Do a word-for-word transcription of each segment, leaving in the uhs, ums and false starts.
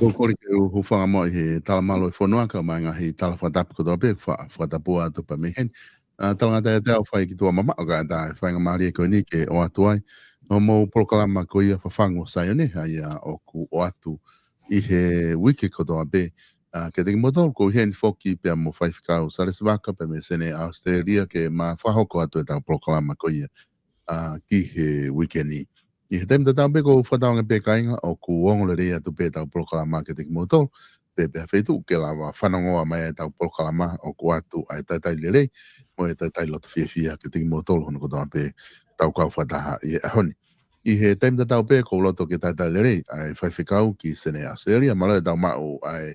ʻOku ou kole ke u hūfanga mo e talamalu ʻo e fonua kae ʻumaʻā e ngaahi tala fakatapu kotoa pē, fa-, fakatapu atu pē mei heni. ʻA, talangata ʻiate au fai ki tuʻa mamaʻo kae ʻatā e faingamālie ko eni ke ʻoatu ai hoʻomou polokalama ko ia Fafangu ʻo Saione, ʻa ia ʻoku ʻoatu ʻi he uike kotoa pē. ʻA, kiate kimoutolu ʻoku ʻi heni foki pea mo Faifekau Salesi Vaka pea mei Senē ʻAositelēlia ke ma fakahoko atu ʻetau polokalama ko ia, ʻa, ki he uike ni. ʻI he taimi tatau pē ʻoku ou fakatauange pē kāinga ʻoku ongo lelei atu pē ʻetau polokalama kiate kimoutolu, pe pe ha feituʻu ke lava fanongoa mai ʻetau polokalama ʻoku ʻoatu ai e talitali lelei mo e talitali loto fiefia kiate kimoutolu hono kotoa pē ʻoku tau kau fakataha ʻi he ʻaho ni. ʻI he taimi tatau pē ʻoku ou loto ke talitali lelei ʻa e Faifekau ki Senē ʻAositelēlia, mālō e tau maʻu ʻa e,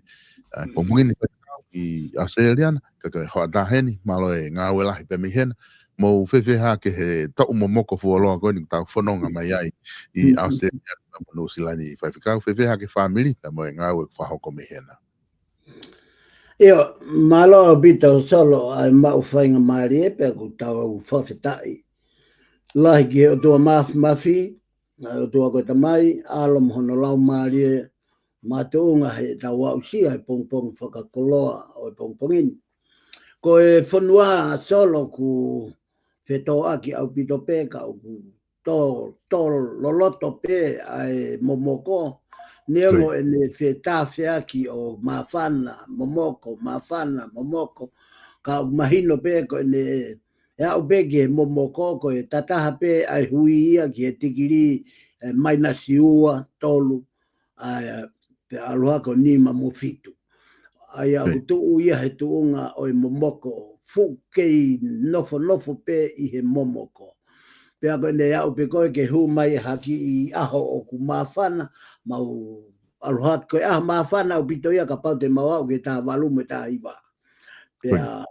ʻa e pongipongi ni Faifekau ʻi ʻAositelēlia na, ka ko e hoʻatā heni, mālō e ngāue lahi pē mei hena, mou fēfē hake he toʻu momoko fuoloa ko eni ʻoku tau fononga mai ai ʻi ʻAositelēlia mo Nuʻusila ni Faifekau, fēfē hake fāmili pea mo e ngāue ʻoku fakahoko mei hena. ʻIo, mālō ʻaupito Solo ʻa e maʻu faingamālie pea ʻoku tau fakafetaʻi lahi ki he ʻOtua Māfimafi, ʻa e ʻOtua ko e Tamai, ʻAlo mo hono Laumālie Māʻoniʻoni, he ʻetau aʻusia e pongipongi fakakoloa ʻo e pongipongi ni. Ko e fonua Solo ʻoku fetōʻaki ʻaupito pē ka ʻoku tō, tō loloto pē ʻa e momoko. Neongo ʻene fetāfeaki ʻo māfana, momoko, māfana, momoko. Ka ʻoku mahino pē ko ʻene, ʻe aʻu pē ki he momoko, ko e tataha pē ʻa e hui ia ki he tikilī, ʻe, mainasi ua, tolu, ʻa, pea ʻalu hake ʻo nima mo fitu. ʻA ia ʻoku tuʻu ia he tuʻunga ʻo e momoko, fuʻu kei nofonofo pē ʻi he momoko. Pea ko ʻene aʻu pē ko ē ke hū mai ha kiʻi ʻaho ʻoku māfana, mau ʻalu hake, ko e ʻaho māfana ʻaupito ia kapau te mau aʻu ki he taha valu mo e taha hiva. Pea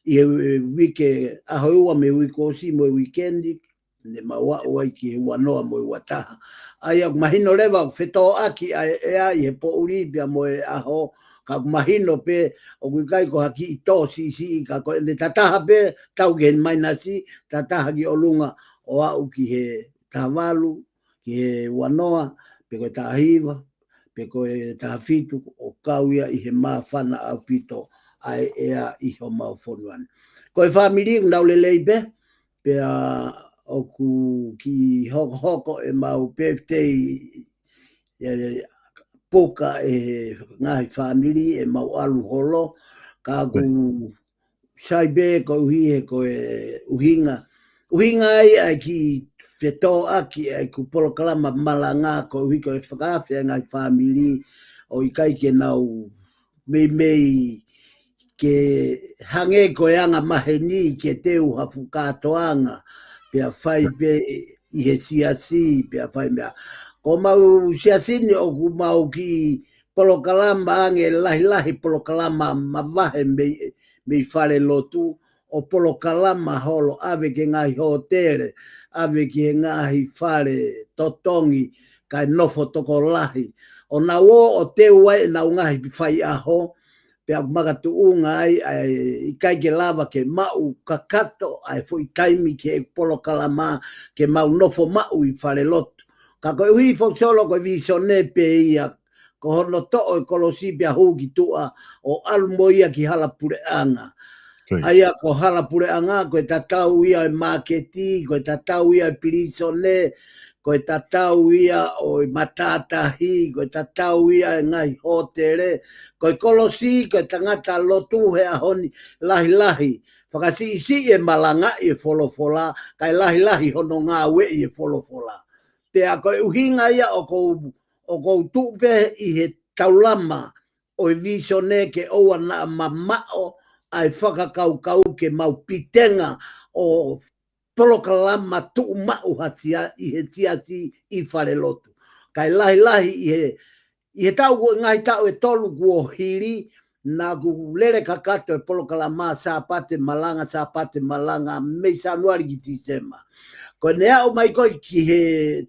ʻi he uike, ʻaho ua mei he uike kuo ʻosi mo e uikendi, ne mau aʻu ai ki he ua noa mo e ua taha. ʻA ia ʻoku mahino leva ʻoku fetōʻaki ʻa e ʻea ʻi he poʻuli pea mo e ʻaho, ka ʻoku mahino pē ʻoku ʻikai ko ha kiʻi tō siʻisiʻi, ka ko ʻene tataha pē, tau ki he mainasi, tataha ki ʻolunga ʻo aʻu ki he taha valu, ki he ua noa, pe ko e taha hiva, pe ko e taha fitu, ʻo kau ia ʻi he māfana ʻaupito ʻa e ʻea ʻi homau fonua ni. Ko e fāmili ʻoku nau lelei pē, pea ʻoku kiʻi hokohoko ʻemau birthday, ʻe, puka ʻe he ngaahi fāmili ʻemau ʻalu holo, ka ʻoku sai pē koeʻuhi he ko e ʻuhinga, ʻuhinga ai ʻa e kiʻi fetōʻaki ʻa ʻeku polokalama malanga koeʻuhi ko e fakaafe ʻa e ngaahi fāmili ʻo ʻikai ke nau meimei ke hangē ko e anga maheni ke teu ha fuʻu kātoanga pea fai pē ʻi he siasi pea fai meʻa. Ko homau siasi ni ʻoku mau kiʻi polokalama ange lahilahi polokalama mavahe mei, mei fale lotu, ʻo polokalama holo ʻave ki he ngaahi hōtele, ʻave ki he ngaahi fale totongi, kae nofo tokolahi. ʻO nau ō ʻo teu ai ʻenau ngaahi faiʻaho, pea ʻoku makatuʻunga ai ʻa e ʻikai ke lava ke maʻu kakato ʻa e foʻi taimi ki he polokalama ke mau nofo maʻu ʻi fale lotu. Ka koeʻuhi foki Solo ko e vīsone pē ia, ko hono toʻo e kolosi pea hū ki tuʻa ʻo ʻalu mo ia ki hala puleʻanga. ʻA ia ko hala puleʻanga, ko e tatau ia e māketi, ko e tatau ia e pilīsone, ko e tatau ia ʻo e matātahi, ko e tatau ia e ngaahi hōtele, ko e kolosi, ko e tangata lotu he ʻaho ni lahilahi. Fakasiʻisiʻi e malangaʻi e folofola, kae lahilahi hono ngāueʻi e folofola. Pea ko e ʻuhinga ia ʻoku ou, ʻoku ou tuʻu pē ʻi he taulama ʻo e vīsone ke ʻoua naʻa mamaʻo ʻa e fakakaukau ke mau pitenga ʻo polokalama tuʻumaʻu ha sia-, ʻi he siasi ʻi fale lotu. Kae lahilahi ʻi he, ʻi he taʻu ko e ngaahi taʻu ʻe tolu kuo hili, naʻa ku lele kakato e polokalama Sāpate Malanga, Sāpate Malanga, mei Sānuali ki Tīsema. Ko ʻene aʻu mai ko ē ki he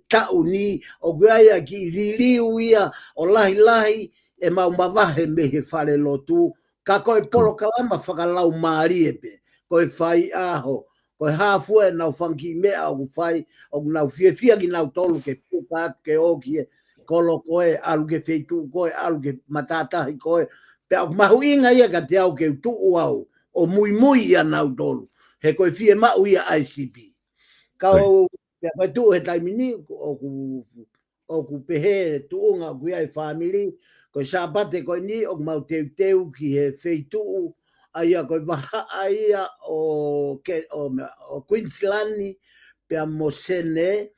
taʻu ni, ʻoku ʻi ai ʻa e kiʻi liliu ia ʻo lahilahi ʻemau mavahe mei he fale lotu, ka ko e polokalama fakalaumālie pē, ko e faiʻaho, ko e hā fua ʻenau fanga kiʻi meʻa ʻoku fai, ʻoku nau fiefia kinautolu ke puka atu ke ō ki he, kolo ko ē, ʻalu ki he feituʻu ko ē, ʻalu ki he matātahi ko ē. Pea ʻoku mahuʻinga ia kiate au ke u tuʻu au ʻo muimui ʻia nautolu. He ko e fiemaʻu ia ʻa e sipi. Ka ʻoku, pea ko e tuʻu he taimi ni, ʻoku, ʻoku pehē tuʻunga ʻoku ʻi ai e fāmili, ko e Sāpate ko eni ʻoku mau teuteu ki he feituʻu, ʻa ia ko e vahaʻa ia ʻo, ke, ʻo, ʻo Queensland, pea mo Sene,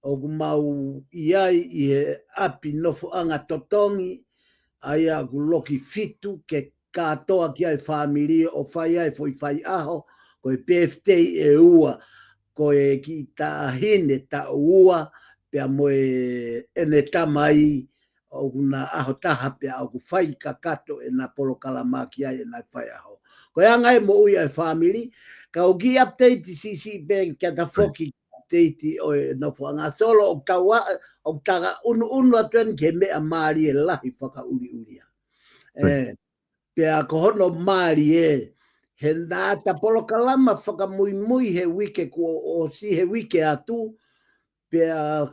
ʻoku mau ʻi ai ʻi he ʻapi nofoʻanga totongi, ʻa ia ʻoku loki fitu ke kātoa ki ai e fāmili ʻo fai ai e foʻi faiʻaho, ko e birthday ʻe ua, ko e kiʻi taʻahine taʻu ua, pea mo e ʻene tamai, ʻoku na ʻaho taha pea ʻoku fai kakato ʻena polokalama ki ai ʻena faiʻaho. Ko e anga e moʻui ʻa e fāmili, ka ʻoku kiʻi update siʻisiʻi pē ke ta foki update ʻo e nofoʻanga Solo ʻoku tau a, ʻoku ta ʻunuʻunu atu eni ki he meʻa mālie lahi fakaʻuliʻulia. ʻE, pea ko hono mālie, he naʻa ta polokalama fakamuimui he uike kuo ʻosi, he uike atu, pea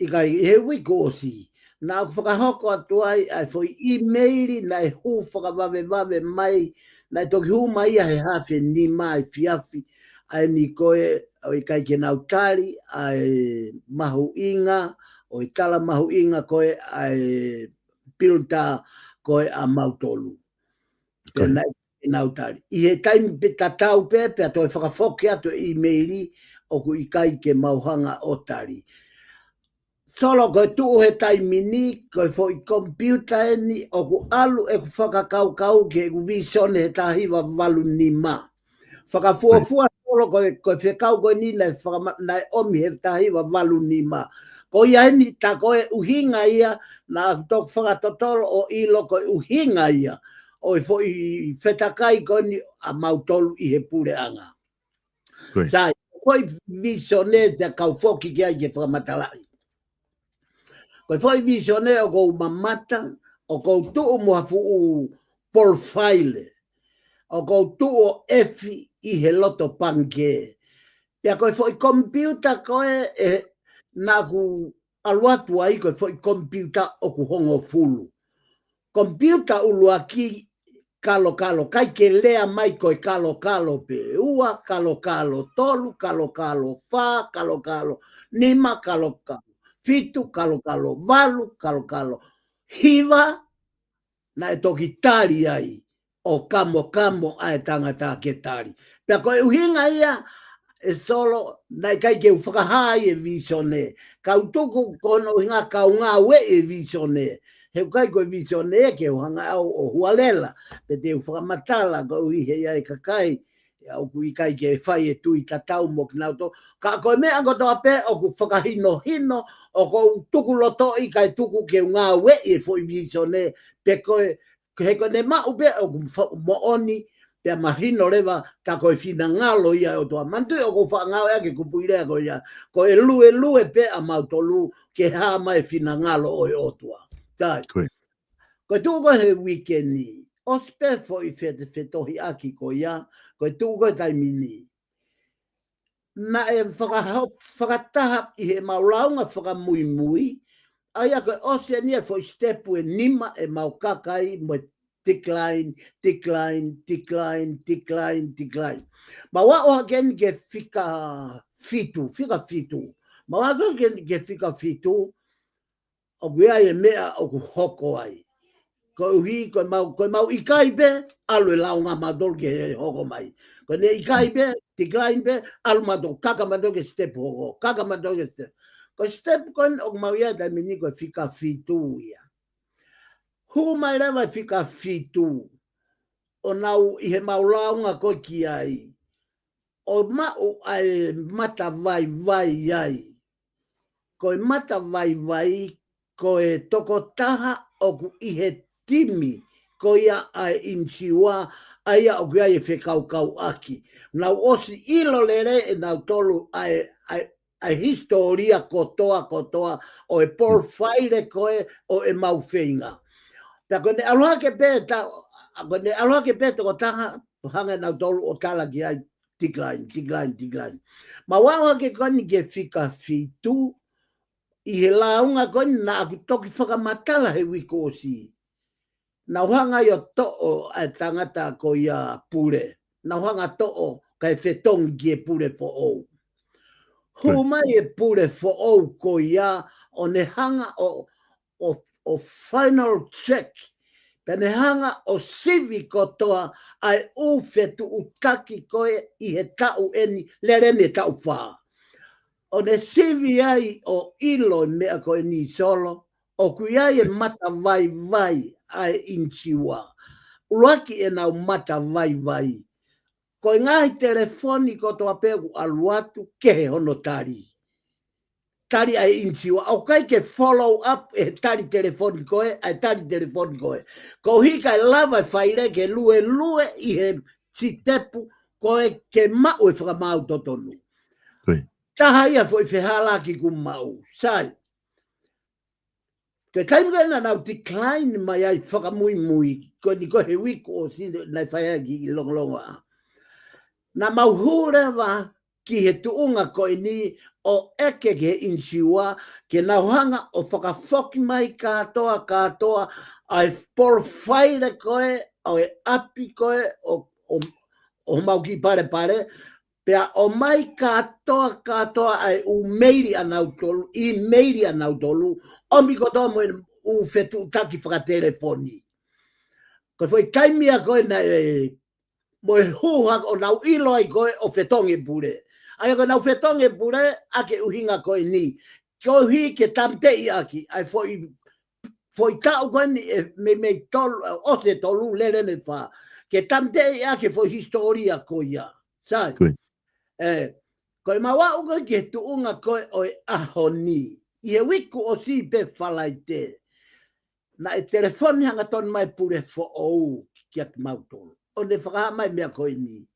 ʻikai, he uike kuo ʻosi. Naʻa ku fakahoko atu ai ʻa e foʻi ʻīmeili naʻe hū fakavavevave mai, naʻe toki hū mai ia he haafe nima efiafi, ʻa eni ko ē ʻoku ʻikai ke nau tali ʻa e mahuʻinga, ʻo e tala mahuʻinga ko ē ʻa e pilita ko ē ʻa mautolu. Pea naʻe ʻikai ke nau tali. ʻI he taimi pē tatau pē, pea toe fakafoki atu e ʻīmeili ʻoku ʻikai ke mau hanga ʻo tali. Solo, ko e tuʻu he taimi ni, ko e foʻi komipiuta eni ʻoku ʻalu ʻeku fakakaukau ki heʻeku vīsone he taha hiva valu nima. Fakafuofua Solo, ko e, ko e fekau ko eni naʻe fakama-, naʻe ʻomi he taha hiva valu nima. Ko ia eni tā ko e ʻuhinga ia, naʻa ku toki fakatotolo ʻo ʻilo ko e ʻuhinga ia ʻo e foʻi fetakai ko eni ʻa mautolu ʻi he puleʻanga. Sai, ko e foʻi vīsone te u kau foki ki ai ke fakamatalaʻi. Ko e foʻi vīsone ʻoku ou mamata, ʻoku ou tuʻu mo ha fuʻu polofaile, ʻoku ou tuʻu ʻo efi ʻi he loto pangikē. Pea ko e foʻi komipiuta ko ē, ʻe, naʻa ku ʻalu atu ai ko e foʻi komipiuta ʻoku hongofulu. Komipiuta ʻuluaki, kalokalo, ʻikai ke lea mai ko e kalokalo pē ua, kalokalo tolu, kalokalo fā, kalokalo nima, kalokalo fitu, kalokalo valu, kalokalo hiva, naʻe toki tali ai ʻo kamokamo ʻa e tangata ke tali. Pea ko e ʻuhinga ia, ʻe Solo, naʻe ʻikai ke u fakahā ai e vīsone. Kau tuku ko hono ʻuhinga kau ngāueʻi e vīsone. He ʻoku ʻikai ko e vīsone ke u hanga au ʻo hualela, pe te u fakamatala koeʻuhi he ʻi ai e kakai ʻoku ʻikai ke fai e tui tatau mo kinautolu. Ka ko e meʻa kotoa pē ʻoku fakahinohino, ʻoku ou tuku lotoʻi kae tuku ke u ngāueʻi e foʻi vīsone, pe ko e, he ko ʻene maʻu pē ʻoku fa-, moʻoni, pea mahino leva tā ko e finangalo ia ʻo e ʻOtua. Manatuʻi ʻoku ou faʻa ngāueʻaki e kupuʻi lea ko ia, ko e luelue pē ʻa mautolu ke hā mai e finangalo ʻo e ʻOtua. Sai. Ko e tuʻu ko ē he uike ni, ʻosi pē foʻi fete-, fetohiʻaki ko ia, ko e tuʻu ko ē taimi ni. Naʻe fakaho-, fakataha ʻi heʻemau lāunga fakamuimui, ʻa ia ko e ʻosi eni e foʻi sitepu ʻe nima ʻemau kaka ai mo e decline, decline, decline, decline, decline. Mau aʻu hake eni ki he fika fitu, fika fitu. Mau aʻu hake eni ki he fika fitu, ʻoku ʻi ai e meʻa ʻoku hoko ai. Koeʻuhi, ko ʻemau, ko ʻemau ʻikai pē, ʻalu e lāunga mautolu ke hoko mai. Ko ʻene ʻikai pē, decline pē, ʻalu mautolu, kaka mautolu ki he sitepu hoko, kaka mautolu ki he sitepu. Ko e sitepu ko eni ʻoku mau ʻi ai he taimi ni ko e fika fitu ia. Hū mai leva e fika fitu, ʻo nau ʻi heʻemau lāunga ko ē ki ai, ʻo maʻu ʻa e matavaivai ai. Ko e matavaivai, ko e tokotaha ʻoku ʻi he timi ko ia ʻa e ʻinisiua, ʻa ia ʻoku ʻi ai e fekaukauʻaki. Nau ʻosi ʻilo lelei ʻenautolu ʻa e, ʻa e, ʻa e hisitōlia kotoa, kotoa ʻo e polofaile ko ē ʻo ʻemau feinga. Pea ko ʻene ʻalu hake pē ta-, ko ʻene ʻalu hake pē tokotaha, hanga ʻenautolu ʻo tala ki ai, decline, decline, decline. Mau aʻu hake ko eni ki he fika fitu, ʻi he lāunga ko eni naʻa ku toki fakamatala he uike ʻosi. Naʻa ku hanga ʻo toʻo ʻa e tangata ko ia Pule. Naʻa ku hanga ʻo toʻo kae fetongi ki he Pule foʻou. Hū mai e Pule foʻou ko ia ʻo ne hanga ʻo, ʻo, ʻo final check. Pea ne hanga ʻo sivi kotoa ʻa e ʻū fetuʻutaki ko ē ʻi he taʻu eni, lele eni e taʻu fā. ʻO ne sivi ai ʻo ʻilo e meʻa ko eni Solo, ʻoku ʻi ai e matavaivai ʻa e insiua. ʻUluaki ʻenau matavaivai. Ko e ngaahi telefoni kotoa pē ʻoku ʻalu atu kehe hono tali. Tali ʻa e insiua. ʻOku ʻikai ke follow up e tali telefoni ko ē, ʻa e tali telefoni ko ē. Koeʻuhi ʻikai lava e faile ke luelue ʻi he sitepu ko ē ke maʻu e fakamaau totonu. Taha ia foʻi fehālaaki kuo maʻu. Sai. Ko e taimi ko ē naʻa nau decline mai ai fakamuimui, ko eni ko he uike ʻosi naʻe fai ai e kiʻi longolongoaʻa. Naʻa mau hū leva ki he tuʻunga ko eni ʻo ʻeke ki he insiua, ke nau hanga ʻo fakafoki mai kātoa, kātoa, ʻa e polofaile ko ē, ʻo e ʻapi ko ē, ʻo, ʻo, ʻo mau kiʻi palepale, pea ʻomai kātoa, kātoa ʻa e ʻū meili ʻanautolu, ʻīmeili ʻanautolu, ʻomi kotoa mo e ʻū fetuʻutaki fakatelefoni. Ko e foʻi taimi ia ko ē naʻe, mo e hū hake ʻo nau ʻilo ai ko ē ʻo fetongi e Pule. ʻA ia ko ʻenau fetongi e Pule, ʻa e ʻuhinga ko eni. Koeʻuhi ke tāmateʻi ʻaki, ʻa e foʻi foʻi taʻu ko eni ʻe meimei tolu, ʻe ʻosi e tolu, lele eni e fā. Ke tāmateʻi ʻaki e foʻi hisitōlia ko ia. Sai. Ē, ko e mau aʻu ko ē ki he tuʻunga ko ē ʻo e ʻaho ni. ʻI he uike ʻosi pē Falaite. Naʻe telefoni hangatonu mai Pule foʻou kiate kimautolu. ʻO ne fakahā mai e meʻa ko eni.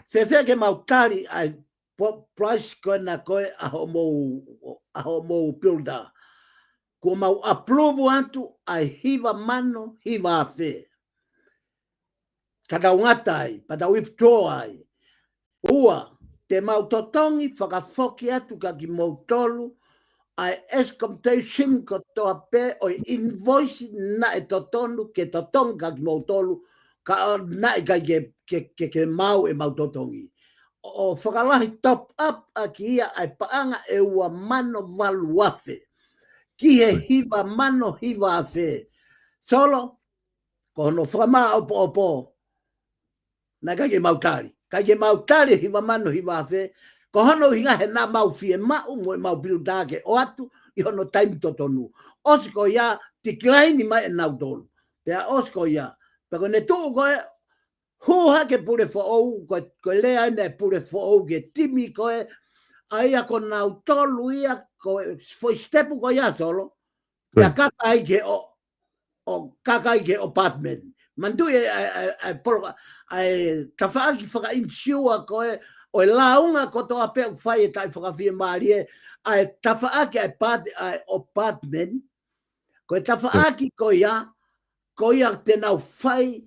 Fēfē ke mau tali ʻa e po-, price ko ena ko ē ʻa hoʻomou, ʻa hoʻomou builder. Kuo mau approve atu ʻa e hiva mano, hiva afe. Ka tau ngata ai, pea tau withdraw ai. Ua, te mau totongi fakafoki atu kiate kimoutolu ʻa e escomptation kotoa pē ʻo e invoice naʻe totonu ke totongi kiate kimoutolu, ka naʻe ʻikai ke, ke, ke, ke maau ʻemau totongi. ʻO, ʻo fakalahi top up ʻaki ia ʻa e paʻanga ʻe ua mano valu afe. Ki he hiva mano hiva afe. Solo, ko hono fakamāʻopoʻopo. Naʻe ʻikai ke mau tali. ʻIkai ke mau tali e hiva mano hiva afe. Ko hono ʻuhinga he naʻa mau fiemaʻu mo ʻemau builder ke ʻoatu ʻi hono taimi totonu. ʻOsi ko ia, decline mai ʻe nautolu. Pea ʻosi ko ia. Pea ko ʻene tuʻu ko ē, hū hake Pule foʻou, ko, ko e lea eni ʻa e Pule foʻou ki he timi ko ē, ʻa ia ko nautolu ia, ko e foʻi step ko ia Solo, pea kaka ai ke ʻo, ʻo kaka ai ke ʻo apartment. Manatuʻi ʻa e, ʻa e, ʻa e, ʻa e polo-, ʻa e tafaʻaki fakainsiua ko ē, ʻo e lāunga kotoa pē ʻoku fai e taʻefakafiemālie, ʻa e tafaʻaki ʻa e part-, ʻa e apartment, ko e tafaʻaki ko ia, ko ia te nau fai,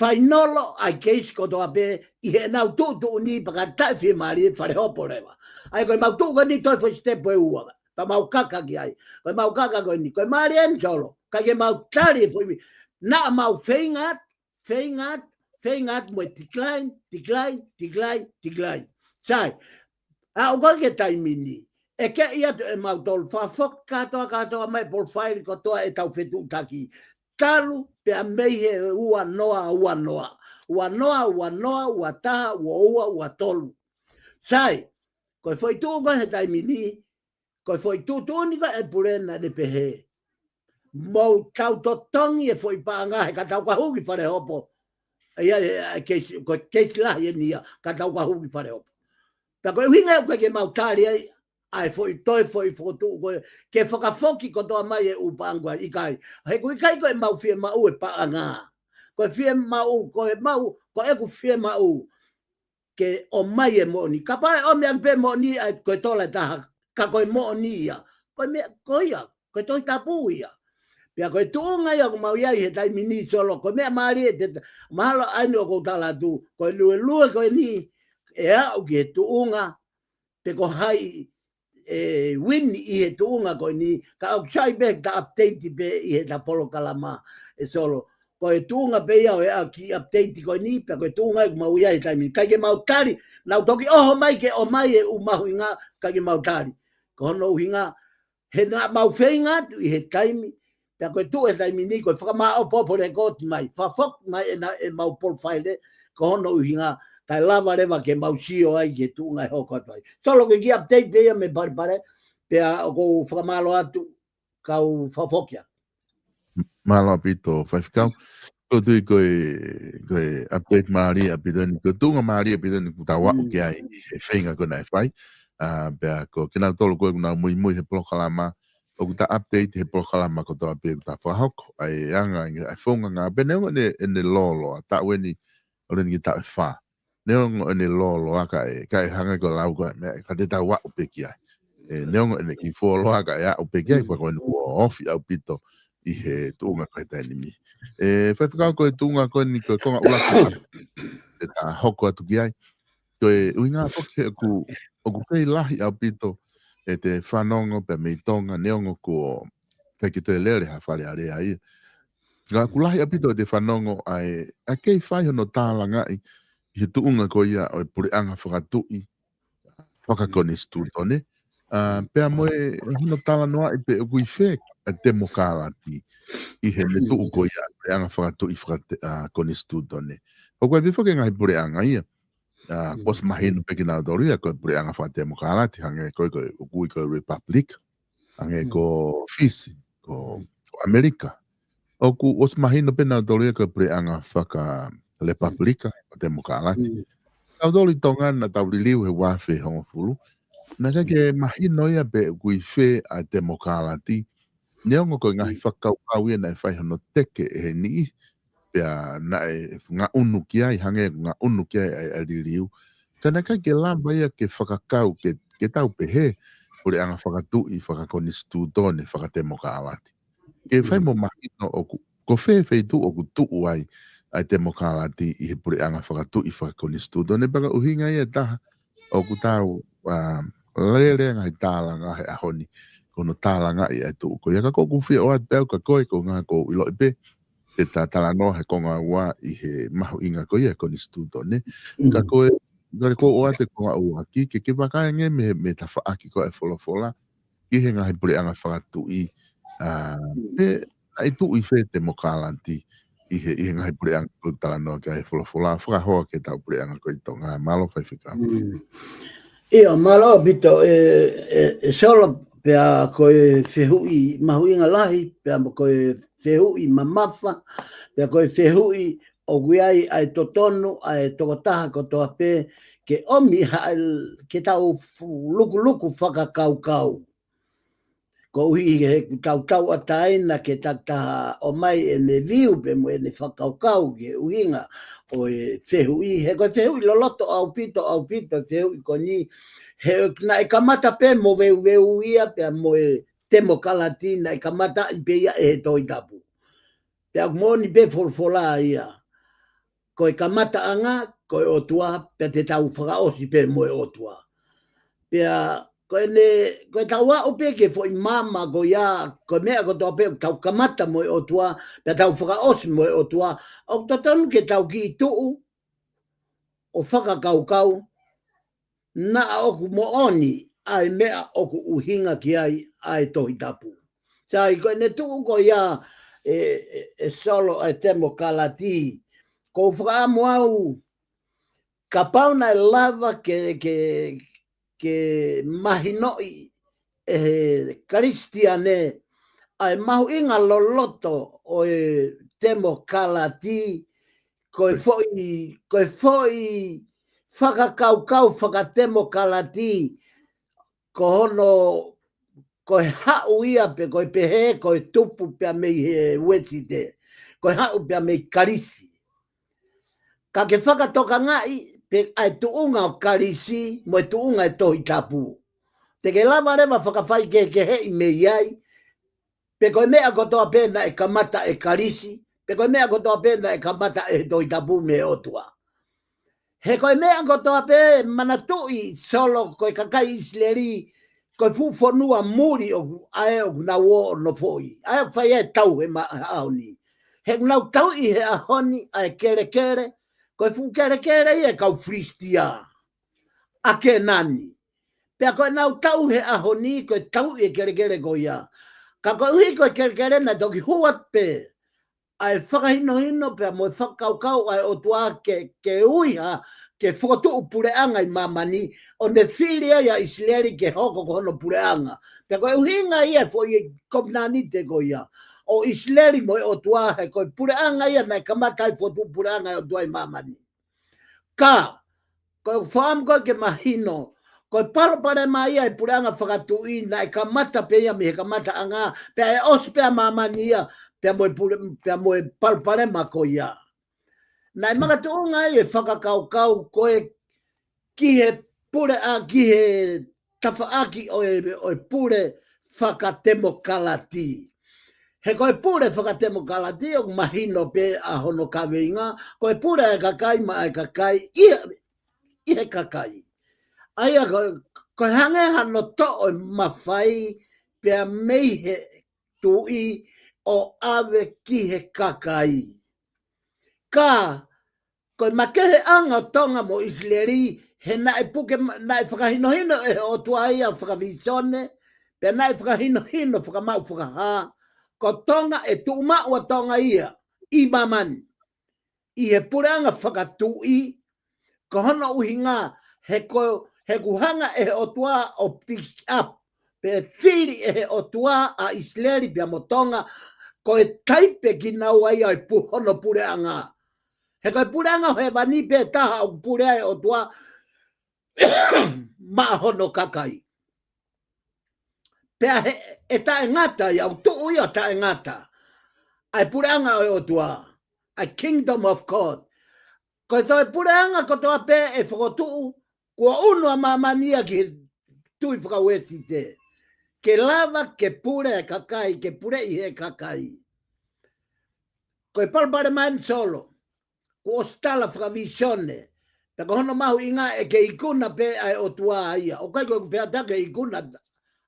fainolo ʻa e keisi kotoa pē ʻi heʻenau tuʻutuʻuni pea ka taʻefiemālie fale hopo leva. ʻA ia ko ʻemau tuʻu ko eni toe foʻi step ʻe ua. Pea mau kaka ki ai. Ko ʻemau kaka ko eni. Ko e mālie eni Solo. ʻIkai ke mau tali e foʻi mi-, naʻa mau feinga atu, feinga atu, feinga atu mo e decline, decline, decline, decline. Sai, aʻu ko ē ki he taimi ni. ʻE ke ʻi atu ʻe mautolu fakafoki kātoa, kātoa mai polofaili kotoa ʻetau fetuʻutaki. Talu pea mei he ua noa, ua noa. Ua noa, ua noa, ua taha, ua ua, ua tolu. Sai, ko e foʻi tuʻu ko ē he taimi ni, ko e foʻi tuʻutuʻuni ko ē ʻa e Pule naʻa ne pehē, mou tau totongi e foʻi paʻanga he ka tau ka hū ki fale hopo. ʻA ia, ʻa e, ʻa e keisi, ko e keisi lahi eni ia, ka tau ka hū ki fale hopo. Pea ko e ʻuhinga ia ʻoku ʻikai ke mau tali ai, ʻa e foʻi toe, foʻi fokotuʻu ko ē, ke fakafoki kotoa mai e ʻū paʻanga ko ē, ʻikai. He ʻoku ʻikai ko ʻemau fiemaʻu e paʻanga. Ko e fiemaʻu, ko ʻemau, ko ʻeku fiemaʻu ke ʻomai e moʻoni. Kapau ʻe ʻomi ange pē moʻoni ʻa e ko e tola ʻe taha, ka ko e moʻoni ia. Ko e meʻa, ko ia, ko e Tohi Tapu ia. Pea ko e tuʻunga ia ʻoku mau ʻi ai he taimi ni Solo, ko e meʻa mālie te, mahalo ʻa eni ʻoku ou tala atu, ko e luelue ko eni, ʻe aʻu ki he tuʻunga, pe ko hai, e win ʻi he tuʻunga ko eni, ka ʻoku sai pē ta update pē ʻi he ta polokalama ʻe Solo. Ko e tuʻunga pē ia ʻo e ʻaki update ko eni, pea ko e tuʻunga ʻoku mau ʻi ai he taimi. ʻIkai ke mau tali, nau toki ʻoho mai ke ʻomai e ʻū mahuʻinga, ʻikai ke mau tali. Ko hono ʻuhinga, he naʻa mau feinga atu ʻi he taimi, pea ko e tuʻu he taimi ni, ko e fakamāʻopoʻopo lēkooti mai, fakafoki mai ʻena ʻemau polofaile, ko hono ʻuhinga, kae lava leva ke mau sio ai ki he tuʻunga ʻe hoko atu ai. Solo, ko e kiʻi update pē ia mei Palepale, pea ʻoku ou fakamālō atu, kau fakafoki ā. Mālō ʻaupito, Faifekau. Ko u tui ko e, ko e update mālie ʻaupito eni, ko e tuʻunga mālie ʻaupito eni ʻoku tau aʻu ki ai he feinga ko ē naʻe fai. ʻA, pea ko kinautolu ko ē ʻoku nau muimui he polokalama, ʻoku ta update he polokalama kotoa pē ʻoku ta fakahoko. ʻA e anga, ʻa e founga ngā, pea neongo ʻene, ʻene lōloa, taʻu eni, ʻoku ʻi ai eni ki he taʻu ʻe fā. Neongo ʻene lōloa kae, kae hangē ko e lau ko ē, meʻa, ka te tau aʻu pē ki ai. ʻE, neongo ʻene kiʻi fuoloa kae aʻu pē ki ai, pea ko eni kuo ofi ʻaupito ʻi he tuʻunga ko ē he taimi ni. ʻE, Faifekau, ko e tuʻunga ko eni ko e konga ʻuluaki ʻe ta hoko atu ki ai. Ko e ʻuhinga foki he ʻoku, ʻoku kei lahi ʻaupito ʻete fanongo pē mei Tonga, neongo kuo ʻikai ke toe lele ha Fale Alea ia. Ka ʻoku lahi ʻaupito ʻete fanongo ʻa e, ʻa e kei fai hono tālangaʻi ʻi he tuʻunga ko ia ʻo e puleʻanga fakatuʻi fakakonisitūtone. ʻA, pea mo e hono talanoaʻi pē ʻoku ʻi fē ʻa e temokalati ʻi heʻene tuʻu ko ia puleʻanga fakatuʻi fakate-, ʻa, konisitūtone. ʻOku ʻi ai pē foki e ngaahi puleʻanga ia. ʻA, kuo ʻosi mahino pē kinautolu ia ko e puleʻanga fakatemokalati, hangē ko e, ko e, ʻoku ui ko e Republic, hangē ko Fisi, ko, ko ʻAmelika. ʻOku ʻosi mahino pē nautolu ia ko e puleʻanga fakalepapulika, fakatemokalati. Nautolu ʻi Tonga naʻa tau liliu he ua afe hongofulu. Naʻe ʻikai ke mahino ia pe ʻoku ʻi fē ʻa e temokalati. Neongo ko e ngaahi fakakaukau ia naʻe fai hono teke ʻe he niʻihi, pea naʻe ngaʻunu ki ai, hangē ngaʻunu ki ai ʻa e, ʻa e liliu. Ka naʻe ʻikai ke lava ia ke fakakau, ke, ke tau pehē, puleʻanga fakatuʻi, fakakonisitūtone, fakatemokalati. Ke fai mo mahino ʻoku, ko fē feituʻu ʻoku tuʻu ai ʻa e temokalati ʻi he puleʻanga fakatuʻi, fakakonisitūtone, pea ko e ʻuhinga ia ʻe taha, ʻoku tau, ʻa, lele ngaahi tālanga he ʻaho ni, ko hono tālangaʻi ʻa e tuʻu ko ia. Ka ko ʻeku fie ʻoatu pē au kia koe, ko e ngaahi ko u ʻiloʻi pē, te ta talanoa he konga ua ʻi he mahuʻinga ko ia konisitūtone. Ka ko e, ka ko u ʻoatu e konga ua ki, ke, ke vakai ange mei, mei he tafaʻaki ko ē ʻa e folofola, ki he ngaahi puleʻanga fakatuʻi, ʻa, pe naʻe tuʻu ʻi fē temokalati ʻi he, ʻi he ngaahi puleʻanga ko ē talanoa ki ai e folofola, fakahoa ki he tau puleʻanga ko ē ʻi Tonga, mālō Faifekau. ʻIo, mālō ʻaupito ē, ē, ē Solo, pea ko e fehuʻi mahuʻinga lahi, pea ko e fehuʻi mamafa, pea ko e fehuʻi ʻoku ʻi ai ʻa e totonu, ʻa e tokotaha kotoa pē, ke ʻomi ha, ke tau fu-, lukuluku fakakaukau. Koeʻuhi he ʻoku tau tauʻatāina ke tataha ʻomai ʻene view pē mo ʻene fakakaukau ki he ʻuhinga ʻo e fehuʻi. He ko e fehuʻi loloto ʻaupito, ʻaupito e fehuʻi ko eni. He naʻe kamata pē mo veuveu ia pea mo e temokalati naʻe kamataʻi pē ia ʻe he Tohi Tapu. Pea ʻoku moʻoni pē folofola ia. Ko e kamataʻanga, ko e ʻOtua, pea te tau fakaʻosi pē mo e ʻOtua. Pea, ko ʻene, ko e tau aʻu pē ki he foʻi maama ko ia, ko e meʻa kotoa pē, tau kamata mo e ʻOtua, pea tau fakaʻosi mo e ʻOtua, ʻoku totonu ke tau kiʻi tuʻu, ʻo fakakaukau, naʻa ʻoku moʻoni ʻa e meʻa ʻoku ʻuhinga ki ai ʻa e Tohi Tapu. Sai, ko ʻene tuʻu ko ia ē, ē, ē Solo ʻa e temokalati. Ko u fakaʻamu au, kapau naʻe lava ke, ke, ke mahinoʻi ʻe he Kalisitiane ʻa e mahuʻinga loloto ʻo e temokalati, ko e foʻi, ko e foʻi fakakaukau fakatemokalati, ko hono, ko e haʻu ia pe ko e pehē, ko e tupu pea mei he Uēsite, ko e haʻu pea mei Kalisi. Ka ke fakatokangaʻi pē ʻa e tuʻunga ʻo Kalisi mo e tuʻunga ʻo e Tohi Tapu, te ke lava leva fakafaikehekeheʻi mei ai, pe ko e meʻa kotoa pē naʻe kamata ʻe Kalisi, pe ko e meʻa kotoa pē naʻe kamata ʻe he Tohi Tapu mei he ʻOtua. He ko e meʻa kotoa pē, manatuʻi Solo, ko e kakai ʻIsileli, ko e fuʻu fonua muli ʻoku ʻa ē ʻoku nau ō ʻo nofoʻi. ʻA ē ʻoku fai ai e tau he ma-, ʻaho ni. He ʻoku nau tauʻi he ʻaho ni ʻa e kelekele, ko e fuʻu kelekele ia ʻa e kau Filisitia ʻa Kēnani. Pea ko ʻenau tau he ʻaho ni, ko e tauʻi e kelekele ko ia. Ka koeʻuhi ko e kelekele naʻe toki hua pē ʻa e fakahinohino pea mo e fakakaukau ʻa e ʻOtua ke, ke ui ha, ke fokotuʻu puleʻanga ʻi māmani, ʻo ne fili ai ʻa ʻIsileli ke hoko ko hono puleʻanga. Pea ko e ʻuhinga ia e foʻi kovinānite ko ia ʻo ʻIsileli mo e ʻOtua, he ko e puleʻanga ia naʻe kamata ai e fokotuʻu puleʻanga ʻa e ʻOtua ʻi māmani. Ka, ko e fakaʻamu ko ē ke mahino, ko e palopalema ia e puleʻanga fakatuʻi naʻe kamata pē ia mei he kamataʻanga, pea ʻe ʻosi pē ʻa māmani ia, pea mo e pule-, pea mo e palopalema ko ia. Naʻe makatuʻunga ai e fakakaukau ko ē ki he pule ʻa, ki he tafaʻaki ʻo e, ʻo e pule fakatemokalati. He ko e pule fakatemokalati ʻoku mahino pē ʻa hono kaveinga, ko e pule ʻa e kakai maʻa e kakai ʻi he, ʻi he kakai. ʻA ia ko, ko e hangē hano toʻo e mafai pea mei he tuʻi ʻo ʻave ki he kakai. Ka, ko e makeheʻanga ʻo Tonga mo ʻIsileli, he naʻe puke ma-, naʻe fakahinohino ʻe he ʻOtua ia fakavīsone, pea naʻe fakahinohino fakamaʻu fakahā, ko Tonga ʻe tuʻu maʻu ʻa Tonga ia ʻi māmani, ʻi he puleʻanga fakatuʻi, ko hono ʻuhinga, he ko, he kuo hanga ʻe he ʻOtua ʻo pick up, pe fili ʻe he ʻOtua ʻa ʻIsileli pea mo Tonga, ko e taipe kinaua ia ʻo e pu-, hono puleʻanga. He ko e puleʻanga ʻo hēvani pē taha ʻoku pule ai e ʻOtua maʻa hono kakai. Pea he, ʻe taʻengata ia, ʻoku tuʻu ia ʻo taʻengata ʻa e puleʻanga ʻo e ʻOtua, ʻa e kingdom of God. Ko e toe puleʻanga kotoa pē ʻe fokotuʻu, kuo ʻunu ʻa māmani ia ki he tui fakauēsite. Ke lava ke pule e kakai, ke puleʻi he kakai. Ko e palopalema eni Solo, kuo ʻosi tala fakavīsone, pea ko hono mahuʻinga ʻe ke ikuna pē ʻa e ʻOtua ia. ʻOku ʻikai ko ʻeku pehē atu ke ikuna ʻa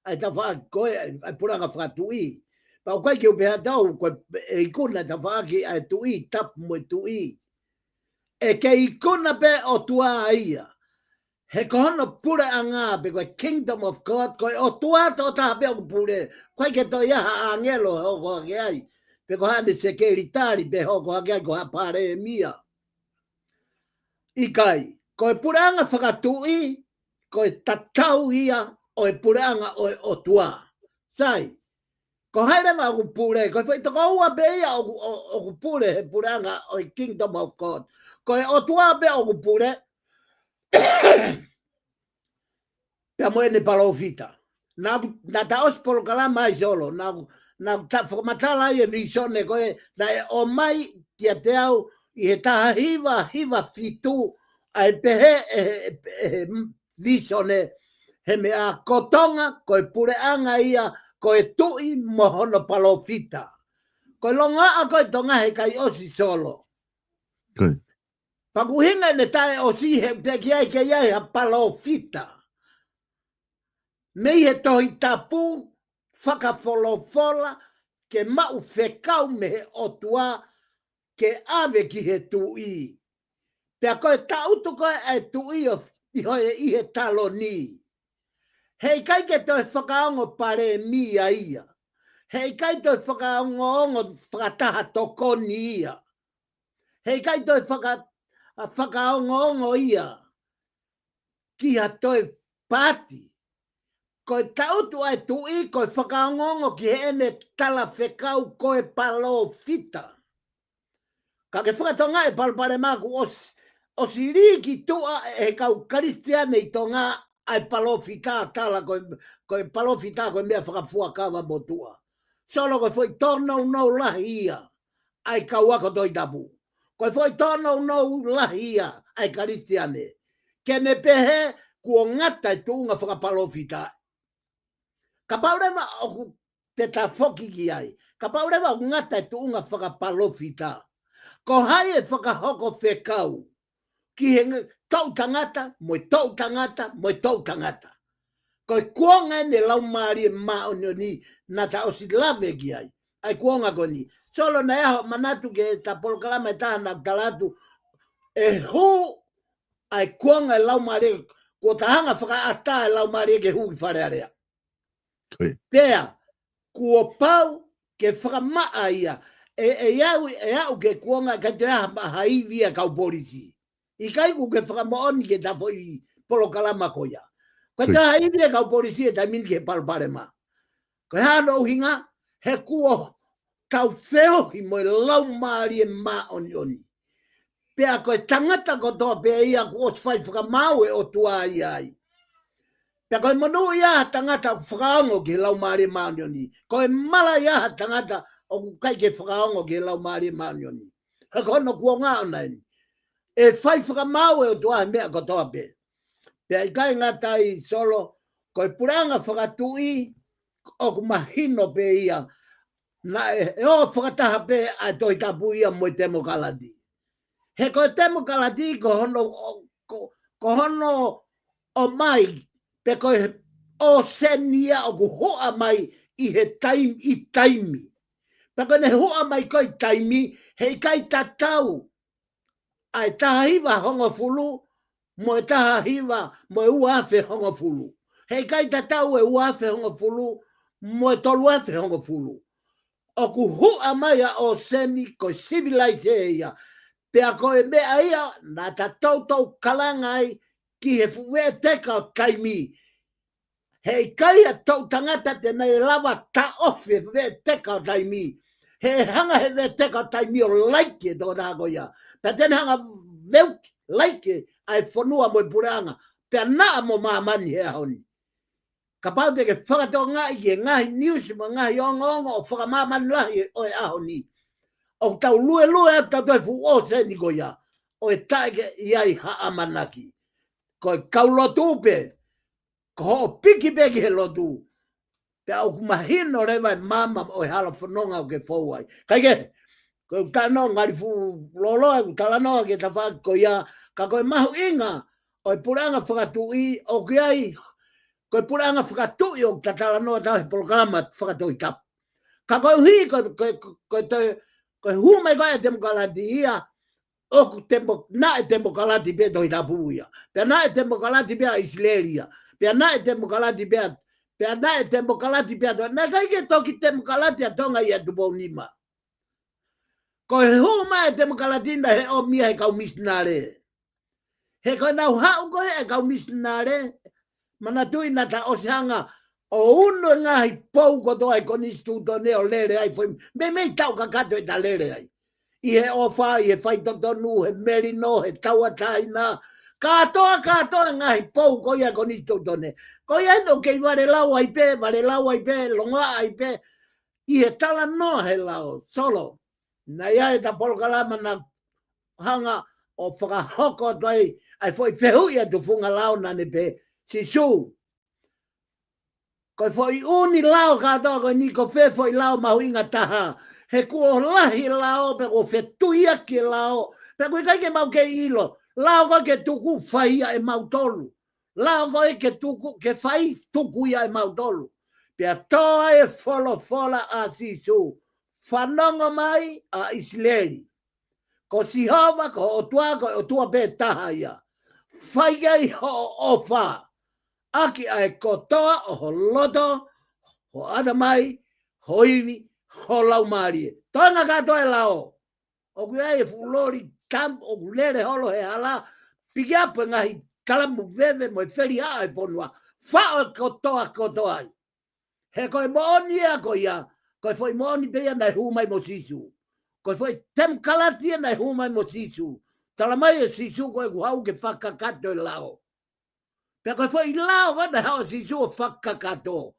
e tafaʻaki ko ē ʻa e puleʻanga fakatuʻi. Pea ʻoku ʻikai ke u pehē atu ko e ikuna e tafaʻaki ʻa e tuʻi, tapu mo e tuʻi. ʻE ke ikuna pē ʻOtua ia. He ko hono puleʻanga pe ko e kingdom of God, ko e ʻOtua tokotaha pē ʻoku pule. ʻOku ʻikai ke toe ʻi ai ha ʻāngelo ʻe hoko hake ai. Pe ko haʻane sekelitali pe hoko hake ai ko ha palēmia. ʻIkai, ko e puleʻanga fakatuʻi, ko e tatau ia ʻo e puleʻanga ʻo e ʻOtua. Sai, ko hai leva ʻoku pule, ko e foʻi tokoua pē ia ʻoku, ʻo-, ʻoku pule he puleʻanga ʻo e kingdom of God. Ko e ʻOtua pē ʻoku pule, pea mo ʻene palōfita. Naʻa ku, naʻa ta ʻosi polokalama ai Solo, naʻa ku, naʻa ku ta fakamatala ai e vīsone ko ē, naʻe ʻomai kiate au ʻi he taha hiva hiva fitu, ʻa e pehē ʻe he, ʻe he vīsone, he meʻa ko Tonga, ko e puleʻanga ia, ko e tuʻi mo hono palōfita. Ko e longoaʻa ko ē Tonga he ʻikai ʻosi Solo. Ko e. Pea ko e ʻuhinga ʻene taʻe ʻosi he ʻoku teʻeki ai ke ʻi ai ha palōfita mei he Tohi Tapu fakafolofola ke maʻu fekau mei he ʻOtua ke ʻave ki he tuʻi. Pea ko e taʻutu ko ē ʻa e tuʻi ʻo, ʻi ho-, ʻi he taloni. He ʻikai ke toe fakaongo palēmia ia. He ʻikai toe fakaongoongo fakataha tokoni ia. He ʻikai toe faka-, a, fakaongoongo ia ki ha toe paati. Ko e taʻutu ʻa e tuʻi, ko e fakaongoongo ki heʻene talafekau ko e palōfita. Ka ke fakatonga e palopalema kuo ʻosi, ʻosi lī ki tuʻa ʻe he kau Kalisitiane ʻi Tonga ʻa e palōfita tala ko e, ko e palōfita ko e meʻa fakafuakava motuʻa. Solo ko e foʻi tōnounou lahi ia ʻa e kau ako Tohi Tapu. Ko e foʻi tōnounou lahi ia ʻa e Kalisitiane. Ke ne pehē kuo ngata e tuʻunga fakapalōfita. Kapau leva ʻoku te ta foki ki ai. Kapau leva ʻoku ngata e tuʻunga fakapalōfita. Ko hai ʻe fakahoko fekau ki he nge-, toʻutangata, mo e toʻutangata, mo e toʻutangata. Ko e kuonga ʻeni e Laumālie Māʻoniʻoni naʻa ta ʻosi lave ki ai. ʻA e kuonga ko eni. Solo, naʻe ʻi ai haʻo manatu ki he ta polokalama ʻe taha naʻa ku tala atu, ʻe hū ʻa e kuonga e Laumālie, kuo ta hanga fakaʻatā e Laumālie ke hū ki Fale Alea. Pea, kuo pau ke fakamaʻa ia, ʻe, ʻe aʻu, ʻe aʻu ki he kuonga ʻikai toe ʻi ai ha ivi ʻa e kau polisi. ʻIkai, ʻoku ke fakamoʻoni ki he ta foʻi polokalama ko ia. ʻIkai toe ʻi ai ha ivi ʻa e kau polisi he taimi ni ki he palopalema. Ko e hā hono ʻuhinga? He kuo tau feohi mo e Laumālie Māʻoniʻoni. Pea ko e tangata kotoa pē ia kuo ʻosi fai fakamaau e ʻOtua ia ai. Pea ko e monūʻia ha tangata ʻoku fakaongo ki he Laumālie Māʻoniʻoni. Ko e mala ia ha tangata ʻoku ʻikai ke fakaongo ki he Laumālie Māʻoniʻoni. He ko hono kuonga ʻona ʻeni. ʻE fai fakamaau e ʻOtua he meʻa kotoa pē. Pea ʻikai ngata ai, Solo, ko e puleʻanga fakatuʻi ʻoku mahino pē ia, naʻe ō fakataha pē ʻa e Tohi Tapu ia mo e temokalati. He ko e temokalati ko hono, ko, ko hono ʻomai, pe ko e ʻōseni ia ʻoku huʻa mai ʻi he taim-, ʻi taimi. Pea ko ʻene huʻa mai ko ē ʻi taimi, heʻikai tatau ʻa e taha hiva hongofulu, mo e taha hiva, mo e ua afe hongofulu. Heʻikai tatau e ua afe hongofulu, mo e tolu afe hongofulu. ʻOku huʻa mai ʻa ʻōseni ko e sivilaise ia. Pea ko e meʻa ia, naʻa ta toutou kalanga ai ki he fuʻu veʻeteka ʻo taimi. Heʻikai ha toʻu tangata te ne lava taʻofi e veʻeteka ʻo taimi. He hanga he veʻeteka ʻo taimi ʻo laiki e tokotaha ko ia. Pea te ne hanga veuki, laiki ʻa e fonua mo e puleʻanga. Pea naʻa mo māmani he ʻaho ni. Kapau te ke fakatokangaʻi ki he ngaahi niusi mo e ngaahi ongoongo ʻo fakamāmani lahi ʻo e ʻaho ni. ʻOku tau luelue atu ʻa e fuʻu ʻōseni ko ia. ʻO e taʻe ke ʻi ai ha ʻamanaki. Ko e kau lotu pē. Ko hoʻo piki pē ki he lotu. Pea ʻoku mahino leva e maama ʻo e hala fononga ʻoku ke fou ai. Kae kehe, ko e tano ngali fuʻu loloa ʻeku talanoa ki he tafaʻaki ko ia, ka ko e mahuʻinga ʻo e puleʻanga fakatuʻi ʻoku ʻi ai, ko e puleʻanga fakatuʻi ʻoku ta talanoa atu he polokalama fakatohitapu. Ka koeʻuhi, ko, ko, ko, ko e toe, ko e hū mai ko ē e temokalati ia, ʻoku temo-, naʻe temokalati pē Tohi Tapu ia. Pea naʻe temokalati pē ʻa ʻIsileli ia. Pea naʻe temokalati pē ʻa, pea naʻe temokalati pē ʻa Tonga. Naʻe ʻikai ke toki temokalati ʻa Tonga ia Tupou Nima. Ko e hū mai e temokalati naʻe ʻomi ia he kau misinale. He ko ʻenau haʻu ko ē e kau misinale, manatuʻi naʻa ta ʻosi hanga ʻo unu e ngaahi pou kotoa ʻi he konisitūtone ʻo lele ai foʻi, meimei taʻu kakato ʻeta lele ai. ʻI he ʻofa, ʻi he faitotonu, he melino, he tauʻatāina. Kātoa, kātoa e ngaahi pou ko ia ʻi he konisitūtone. Ko ia ʻeni ʻoku kei valelau ai pē, valelau ai pē, longoaʻa ai pē. ʻI he talanoa he lao, Solo. Naʻe ʻi ai ʻeta polokalama naʻa ku hanga ʻo fakahoko atu ai, ʻa e foʻi fehuʻi ʻa e tufunga lao naʻa ne pehē, Sīsū, ko e foʻi ʻū lao kātoa ko eni ko fē foʻi lao mahuʻinga taha. He kuo lahi e lao, pea kuo fetuiaki e lao, pea ʻoku ʻikai ke mau kei ʻilo. Lao ko ē ke tuku fai ia ʻe mautolu. Lao ko ē ke tuku, ke fai tuku ia ʻe mautolu. Pea tō ai e folofola ʻa Sīsū. Fanongo mai ʻa ʻIsileli. Ko Sihova, ko ho ʻOtua, ko e ʻOtua pē taha ia. Fai ai hoʻo ʻofa ʻaki ʻa e kotoa ʻo ho loto, ho ʻatamai, ho ivi, ho laumālie. Toenga kātoa e lao. ʻOku ʻi ai e fuʻu loli tamu ʻoku lele holo he hala, piki ʻapi e ngaahi talamu veve mo e felihaʻa e fonua. Faʻo e kotoa kotoa ai. He ko e moʻoni ia ko ia, ko e foʻi moʻoni pē ia naʻe hū mai mo Sīsū. Ko e foʻi temokalati ia naʻe hū mai mo Sīsū. Tala mai ʻe Sīsū ko ʻeku haʻu ke fakakakato e lao. Pea ko e foʻi lao ko ē naʻe haʻu ʻa Sīsū ʻo fakakakato.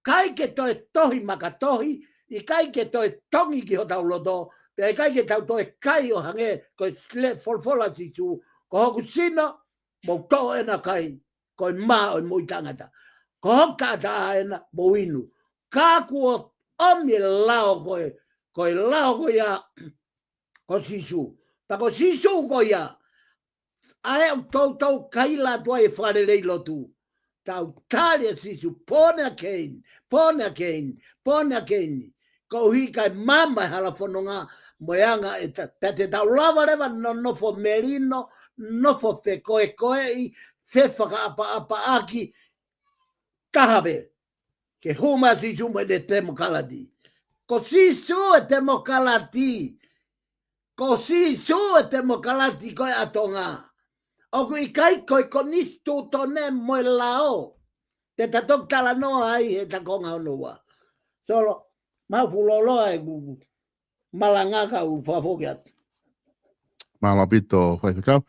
ʻIkai ke toe tohi makatohi, ʻikai ke toe tongi ki hotau loto, pea ʻikai ke tau toe kai ʻo hangē ko e sile folofola ʻa Sīsū, ko hoku sino, mou toʻo ʻena ʻo kai, ko e mā ʻo e moʻui taʻengata. Ko hoku taʻataʻa ʻena, mou inu. Ka kuo ʻomi e lao ko ē, ko e lao ko ia, ko Sīsū. Pea ko Sīsū ko ia, ʻa ē ʻoku toutou kaila atu ai e fakalelei lotu. tau tali ʻa Sīsū, born again, born again, born again. Koeʻuhi kae maama e hala fononga mo e anga ʻeta, pea te tau lava leva ʻo nofo melino, nofo fekoekoeʻi, fefakaʻapaʻapaʻaki, taha pē, ke hū mai ʻa Sīsū mo ʻene temokalati. Ko Sīsū e temokalati. Ko Sīsū e temokalati ko ē ʻa Tonga. ʻOku ʻikai ko e konisitūtone mo e lao te ta toki talanoa ai he ta konga hono ua. Solo, mau fuʻu lōloa e kuku. Malanga ka u fakafoki atu. Mahalo ʻaupito, Faifekau.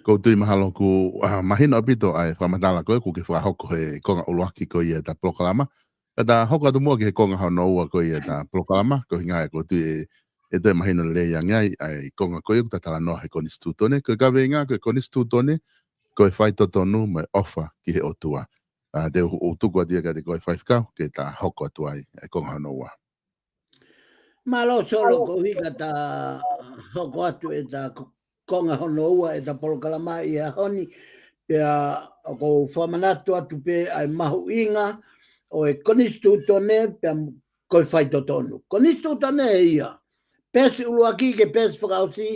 Ko u tui mahalo kuo, ah, mahino ʻaupito ʻa e fakamatala ko ē kuo ke fakahoko he konga ʻuluaki ko ia ʻeta polokalama. Ka ta hoko atu muʻa ki he konga hono ua ko ia ʻeta polokalama, koeʻuhinga ʻoku ou tui ʻe, ʻe toe mahino lelei ange ai ʻa e konga ko ia ʻoku ta talanoa he konisitūtone, ko e kaveinga ko e konisitūtone, ko e faitotonu mo e ʻofa ki he ʻOtua. Ah, te u, u tuku atu ia kiate koe Faifekau, ke ta hoko atu ai ʻa e konga hono ua. Mālō Solo, koeʻuhi ka ta hoko atu ʻeta ko-, konga hono ua ʻeta polokalama ʻi he ʻaho ni, pea ʻoku ou fakamanatu atu pē ʻa e mahuʻinga ʻo e konisitūtone, pea ko e faitotonu. Konisitūtone ʻe ia. Peesi ʻuluaki ki he peesi fakaʻosi,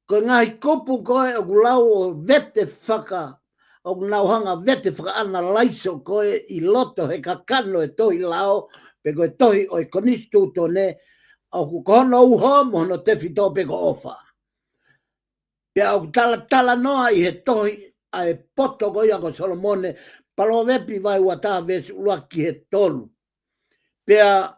ko e ngaahi kupu ko ē ʻoku lau ʻo vete faka, ʻoku nau hanga vete fakaʻanalaiso ko ē ʻi loto he kakano e tohi lao, pe ko e tohi ʻo e konisitūtone, ʻoku ko hono uho mo hono tefito pē ko ʻofa. Pea ʻoku talatalanoa ʻi he tohi ʻa e poto ko ia ko Solomone, Palōvepi vahe ua taha veesi ʻuluaki ki he tolu. Pea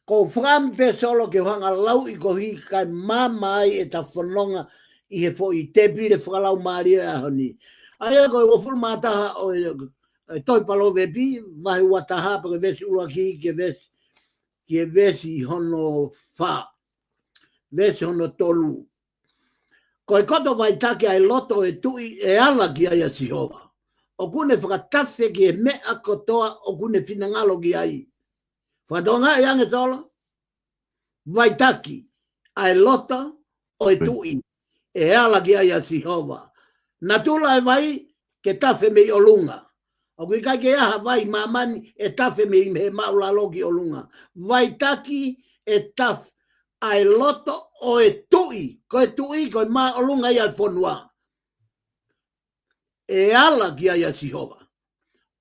ko u fakaʻamu pē Solo ke u hanga lauʻi koeʻuhi kae maama ai ʻeta fononga ʻi he foʻi tēpile fakalaumālie ʻo e ʻaho ni. ʻA ia ko e uofulu mā taha ʻo e, e tohi Palōvepi, vahe ua taha pea ko e veesi ʻuluaki ki he veesi, ki he veesi hono fā. Veesi hono tolu. Ko e koto vaitaki ʻa e loto ʻo e tuʻi ʻe ala ki ai ʻa Sihova. ʻOku ne fakatafe ki he meʻa kotoa ʻoku ne finangalo ki ai. Fakatonga ʻi ange Solo. Vaitaki ʻa e loto ʻo e tuʻi ʻe ala ki ai ʻa Sihova. Natula e vai ke tafe mei ʻolunga. ʻOku ʻikai ke ʻi ai ha vai māmani ʻe tafe mei he māʻulalo ki ʻolunga. Vaitaki ʻe tafe ʻa e loto ʻo e tuʻi. Ko e tuʻi, ko e māʻolunga ia ʻo e fonua. ʻE ala ki ai ʻa Sihova.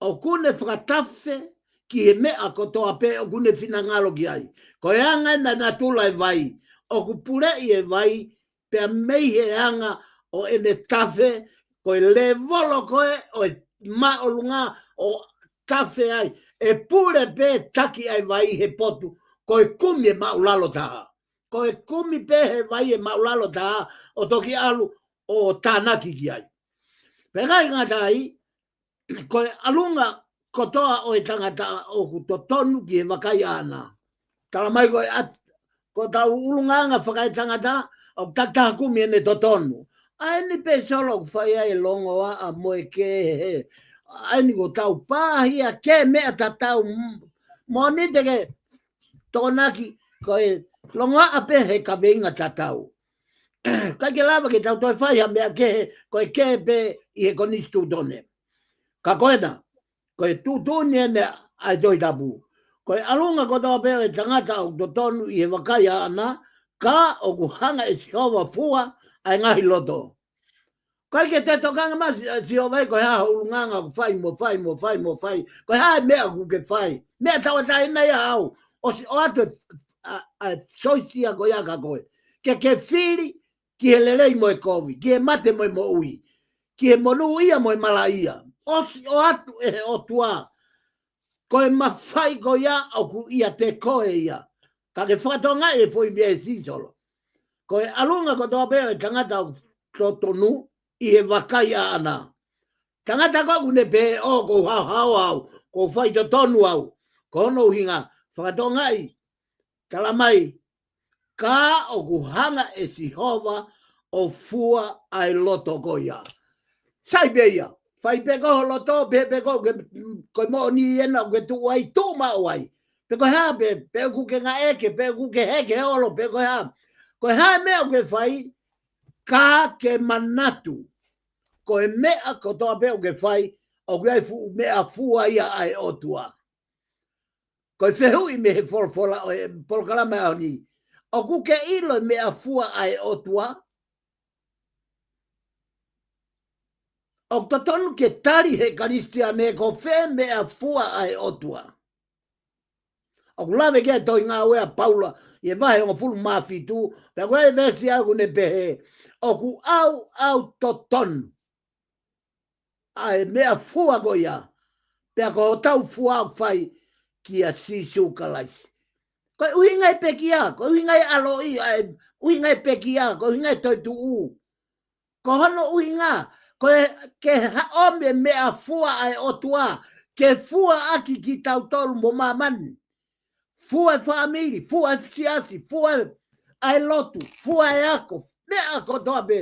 ʻOku ne fakatafe ki he meʻa kotoa pē ʻoku ne finangalo ki ai. Ko e anga ʻena natula e vai. ʻOku puleʻi e vai, pea mei he anga ʻo ʻene tafe, ko e lēvolo ko ē ʻo e māʻolunga ʻo tafe ai. ʻE pule pē taki ʻa e vai he potu, ko e kumi e māʻulalo taha. Ko e kumi pē he vai e māʻulalo taha ʻo toki ʻalu ʻo tānaki ki ai. Pea ʻikai ngata ai, ko e ʻalunga kotoa ʻo e tangata ʻoku totonu ki he vakai ʻaʻana. Tala mai ko e ʻat-, ko ʻetau ʻulungaanga fakaetangata, ʻoku takitaha kumi ʻene totonu. ʻA eni pē Solo ʻoku fai ai e longoaʻa mo e kehe. ʻA eni ko ʻetau pāhia ke meʻa tatau m-, moʻoni te ke tokonaki ko e longoaʻa pē he kaveinga tatau. ʻIkai ke lava ke tau toe fai ha meʻa kehe, ko e kehe pē ʻi he konisitūtone. Ka ko ena, ko e tuʻutuʻuni ʻeni ʻa e Tohi Tapu. Ko e ʻalunga kotoa pē ʻo e tangata ʻoku totonu ʻi he vakai ʻaʻana, ka ʻoku hanga ʻe Sihova ʻo fua ʻa e ngaahi loto. ʻIkai ke te tokanga mai ʻa Sihova ia ko e hā ho ʻulungaanga ʻoku fai mo fai mo fai mo fai. Ko e hā e meʻa ʻoku ke fai. Meʻa tauʻatāina ia au. ʻOsi ʻoatu e, ʻa, ʻa e soisi ia ko ia kia koe. Ke ke fili ki he lelei mo e kovi, ki he mate mo e moʻui, ki he monūʻia mo e malaʻia. ʻOsi ʻoatu ʻe he ʻOtua. Ko e mafai ko ia ʻoku ʻiate koe ia. Ka ke fakatokangaʻi e foʻi veesi Solo. Ko e ʻalunga kotoa pē ʻo e tangata ʻoku totonu ʻi he vakai ʻaʻana. Tangata ko ē ʻoku ne pehē ʻoku ou haohaoa au, ʻoku ou faitotonu au. Ko hono ʻuhinga, fakatokangaʻi, tala mai, ka ʻoku hanga ʻe Sihova ʻo fua ʻa e loto ko ia. Sai pē ia, fai pē ko ho loto, pē pē ko ke, ko e moʻoni ʻena ʻoku ke tuʻu ai, tuʻu maʻu ai. Pe ko e hā pē, pe ʻoku ke ngaʻeke, pe ʻoku ke heke olo, pe ko e hā. Ko e hā e meʻa ʻoku ke fai, ka ke manatu. Ko e meʻa kotoa pē ʻoku ke fai, ʻoku ʻi ai e fuʻu meʻafua ia ʻa e ʻOtua. Ko e fehuʻi mei he folofola ʻo e polokalama ʻaho ni, ʻoku ke ʻilo e meʻafua ʻa e ʻOtua? ʻOku totonu ke tali ʻe he Kalisitiane ko fē meʻafua ʻa e ʻOtua. ʻOku lave ki ai e tohi Ngāue ʻa Paula ʻi he vahe hongofulu mā fitu, pea ko e veesi ʻoku ne pehē, ʻoku ʻaʻau totonu ʻa e meʻafua ko ia, pea ko hotau fua ʻoku fai kia Sīsū Kalaisi. Ko e ʻuhinga e pekia, ko e ʻuhinga e ʻaloʻi, ʻa e ʻuhinga e pekia, ko e ʻuhinga e toetuʻu. Ko hono ʻuhinga, ko e ke haʻomi e meʻafua ʻa e ʻOtua, ke fua ʻaki kitautolu mo māmani. Fua e fāmili, fua e siasi, fua e ʻa e lotu, fua e ako, meʻa kotoa pē,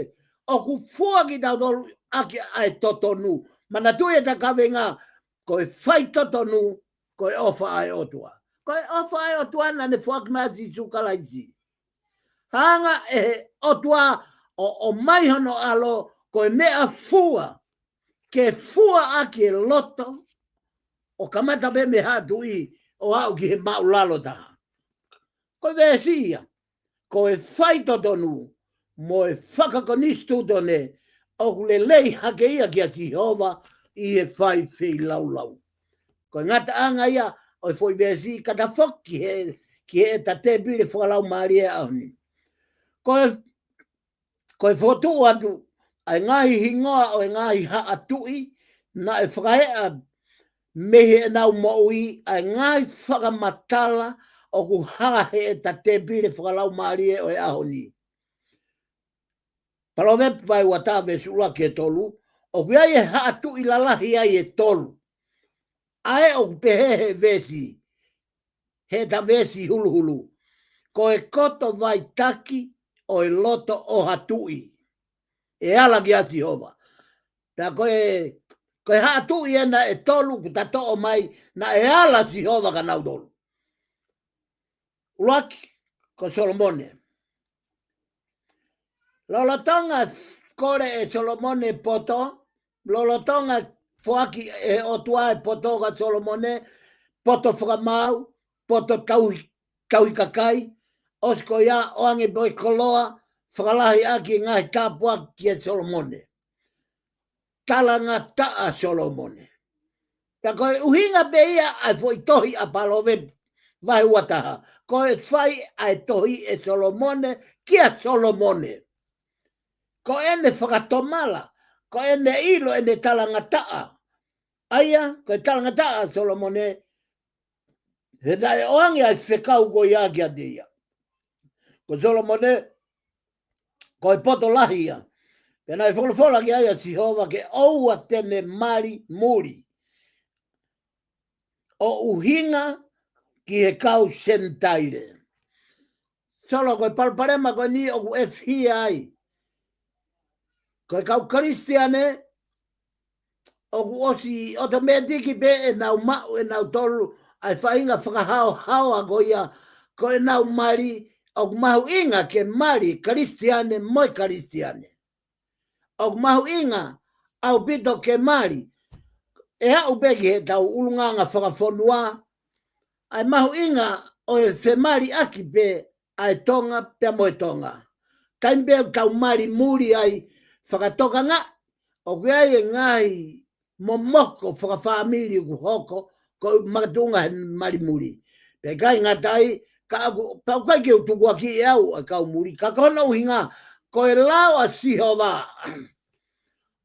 ʻoku fua kitautolu ʻaki ʻa e totonu. Manatuʻi ʻeta kaveinga, ko e faitotonu, ko e ʻofa ʻa e ʻOtua. Ko e ʻofa ʻa e ʻOtua naʻa ne foaki mai ʻa Sīsū Kalaisi. Hanga ʻe he ʻOtua ʻo ʻomai hono ʻAlo, ko e meʻafua, ke fua ʻaki e loto, ʻo kamata pē mei he haʻa tuʻi ʻo aʻu ki he māʻulalo taha. Ko e veesi ia, ko e faitotonu mo e fakakonisitūtone ʻoku lelei hake ia kia Sihova ʻi he fai feilaulau. Ko e ngataʻanga ia ʻo e foʻi veesi ka ta foki he, ki heʻeta tēpile fakalaumālie ʻaho ni. Ko e ko e fokotuʻu atu ʻa e ngaahi hingoa ʻo e ngaahi haʻa tuʻi naʻe fakaeʻa mei heʻenau moʻui, ʻa e ngaahi fakamatala ʻoku hā heʻeta tēpile fakalaumālie ʻo e ʻaho ni. Palōvepi vahe ua taha veesi ʻuluaki ki he tolu, ʻoku ʻi ai e haʻa tuʻi lalahi ai ʻe tolu. ʻA ē ʻoku pehē he veesi, heʻeta veesi huluhulu, ko e koto vaitaki ʻo e loto ʻo ha tuʻi, ʻe ala kia Sihova. Pea ko e, ko e haʻa tuʻi ena ʻe tolu kuo ta toʻo mai naʻe ala Sihova kia nautolu. ʻUluaki, ko Solomone. Lolotonga kole ʻe Solomone poto, lolotonga foaki ʻe he ʻOtua e poto kia Solomone, poto fakamaau, poto tauhi, tauhi kakai, ʻosi ko ia ʻoange mo e koloa, fakalahi ʻaki e ngaahi tāpuaki kia Solomone. Talangataʻa Solomone. Pea ko e ʻuhinga pē ia ʻa e foʻi tohi ʻa Palōvepi vahe ua taha. Ko e fai ʻa e tohi ʻe Solomone kia Solomone. Ko ʻene fakatomala, ko ʻene ʻilo ʻene talangataʻa. ʻA ia, ko e talangataʻa Solomone, he naʻe ʻoange ʻa e fekau ko ia kiate ia. Ko Solomone, ko e poto lahi ia. Pea naʻe folofola ki ai ʻa Sihova ke ʻoua te ne mali muli. ʻO ʻuhinga ki he kau Senitaile. Solo, ko e palopalema ko eni ʻoku ʻefihia ai. Ko e kau Kalisitiane, ʻoku ʻosi ʻotomētiki pē ʻenau maʻu ʻe nautolu ʻa e faʻahinga fakahaohaoa ko ia, ko ʻenau mali, ʻoku mahuʻinga ke mali Kalisitiane mo e Kalisitiane. ʻOku mahuʻinga ʻaupito ke mali, ʻe aʻu pē ki heʻetau ʻulungaanga fakafonua, ʻa e mahuʻinga ʻo e femaliʻaki pē ʻa e Tonga pea mo e Tonga. Taimi pē ʻoku tau mali muli ai fakatokangaʻi, ʻoku ʻi ai e ngaahi momoko fakafāmili ʻoku hoko, ko e makatuʻunga he mali muli. Pea ʻikai ngata ai, ka ʻoku, pea ʻoku ʻikai ke u tukuakiʻi ʻe au ʻa e kau muli, ka ko hono ʻuhinga, ko e lao ʻa Sihova,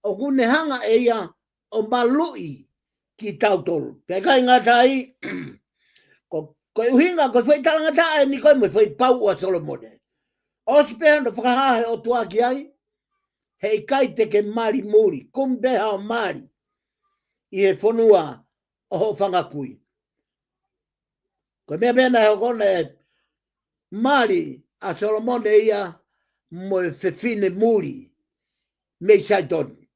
ʻoku ne hanga ʻe ia ʻo maluʻi kitautolu. Pea ʻikai ngata ai, ko, ko e ʻuhinga, ko e foʻi talangataʻa eni ko e mo e foʻi pau ʻa Solomone. ʻOsi pē hono fakahā he ʻOtua ki ai, heʻikai te ke mali muli, kumi pē haʻo mali ʻi he fonua ʻo hoʻo fanga kui. Ko e meʻa pē naʻe hoko naʻe mali ʻa Solomone ia mo e fefine muli mei Saitoni.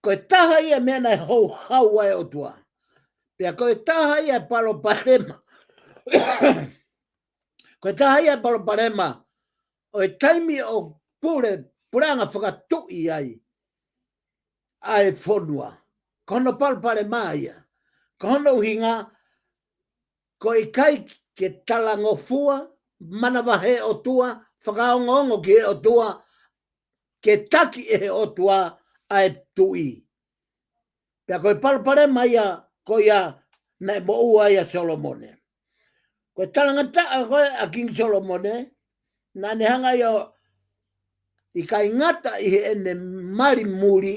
Ko e taha ia meʻa naʻe houhau ai ʻOtua. Pea ko e taha ia palopalema. Ko e taha ia palopalema ʻo e taimi ʻoku pule, puleʻanga fakatuʻi ai. ʻa e fonua. Ko hono palopalema ia. Ko hono ʻuhinga, ko e ʻikai ke talangofua, manavahē ʻOtua, fakaongoongo ki he ʻOtua, ke taki ʻe he ʻOtua ʻa e tuʻi. Pea ko e palopalema ia, ko ia naʻe moʻua ai ʻa Solomone. Ko e talangataʻa ko ē ʻa Kingi Solomone, naʻa ne hanga ia ʻo ʻikai ngata ʻi heʻene mali muli,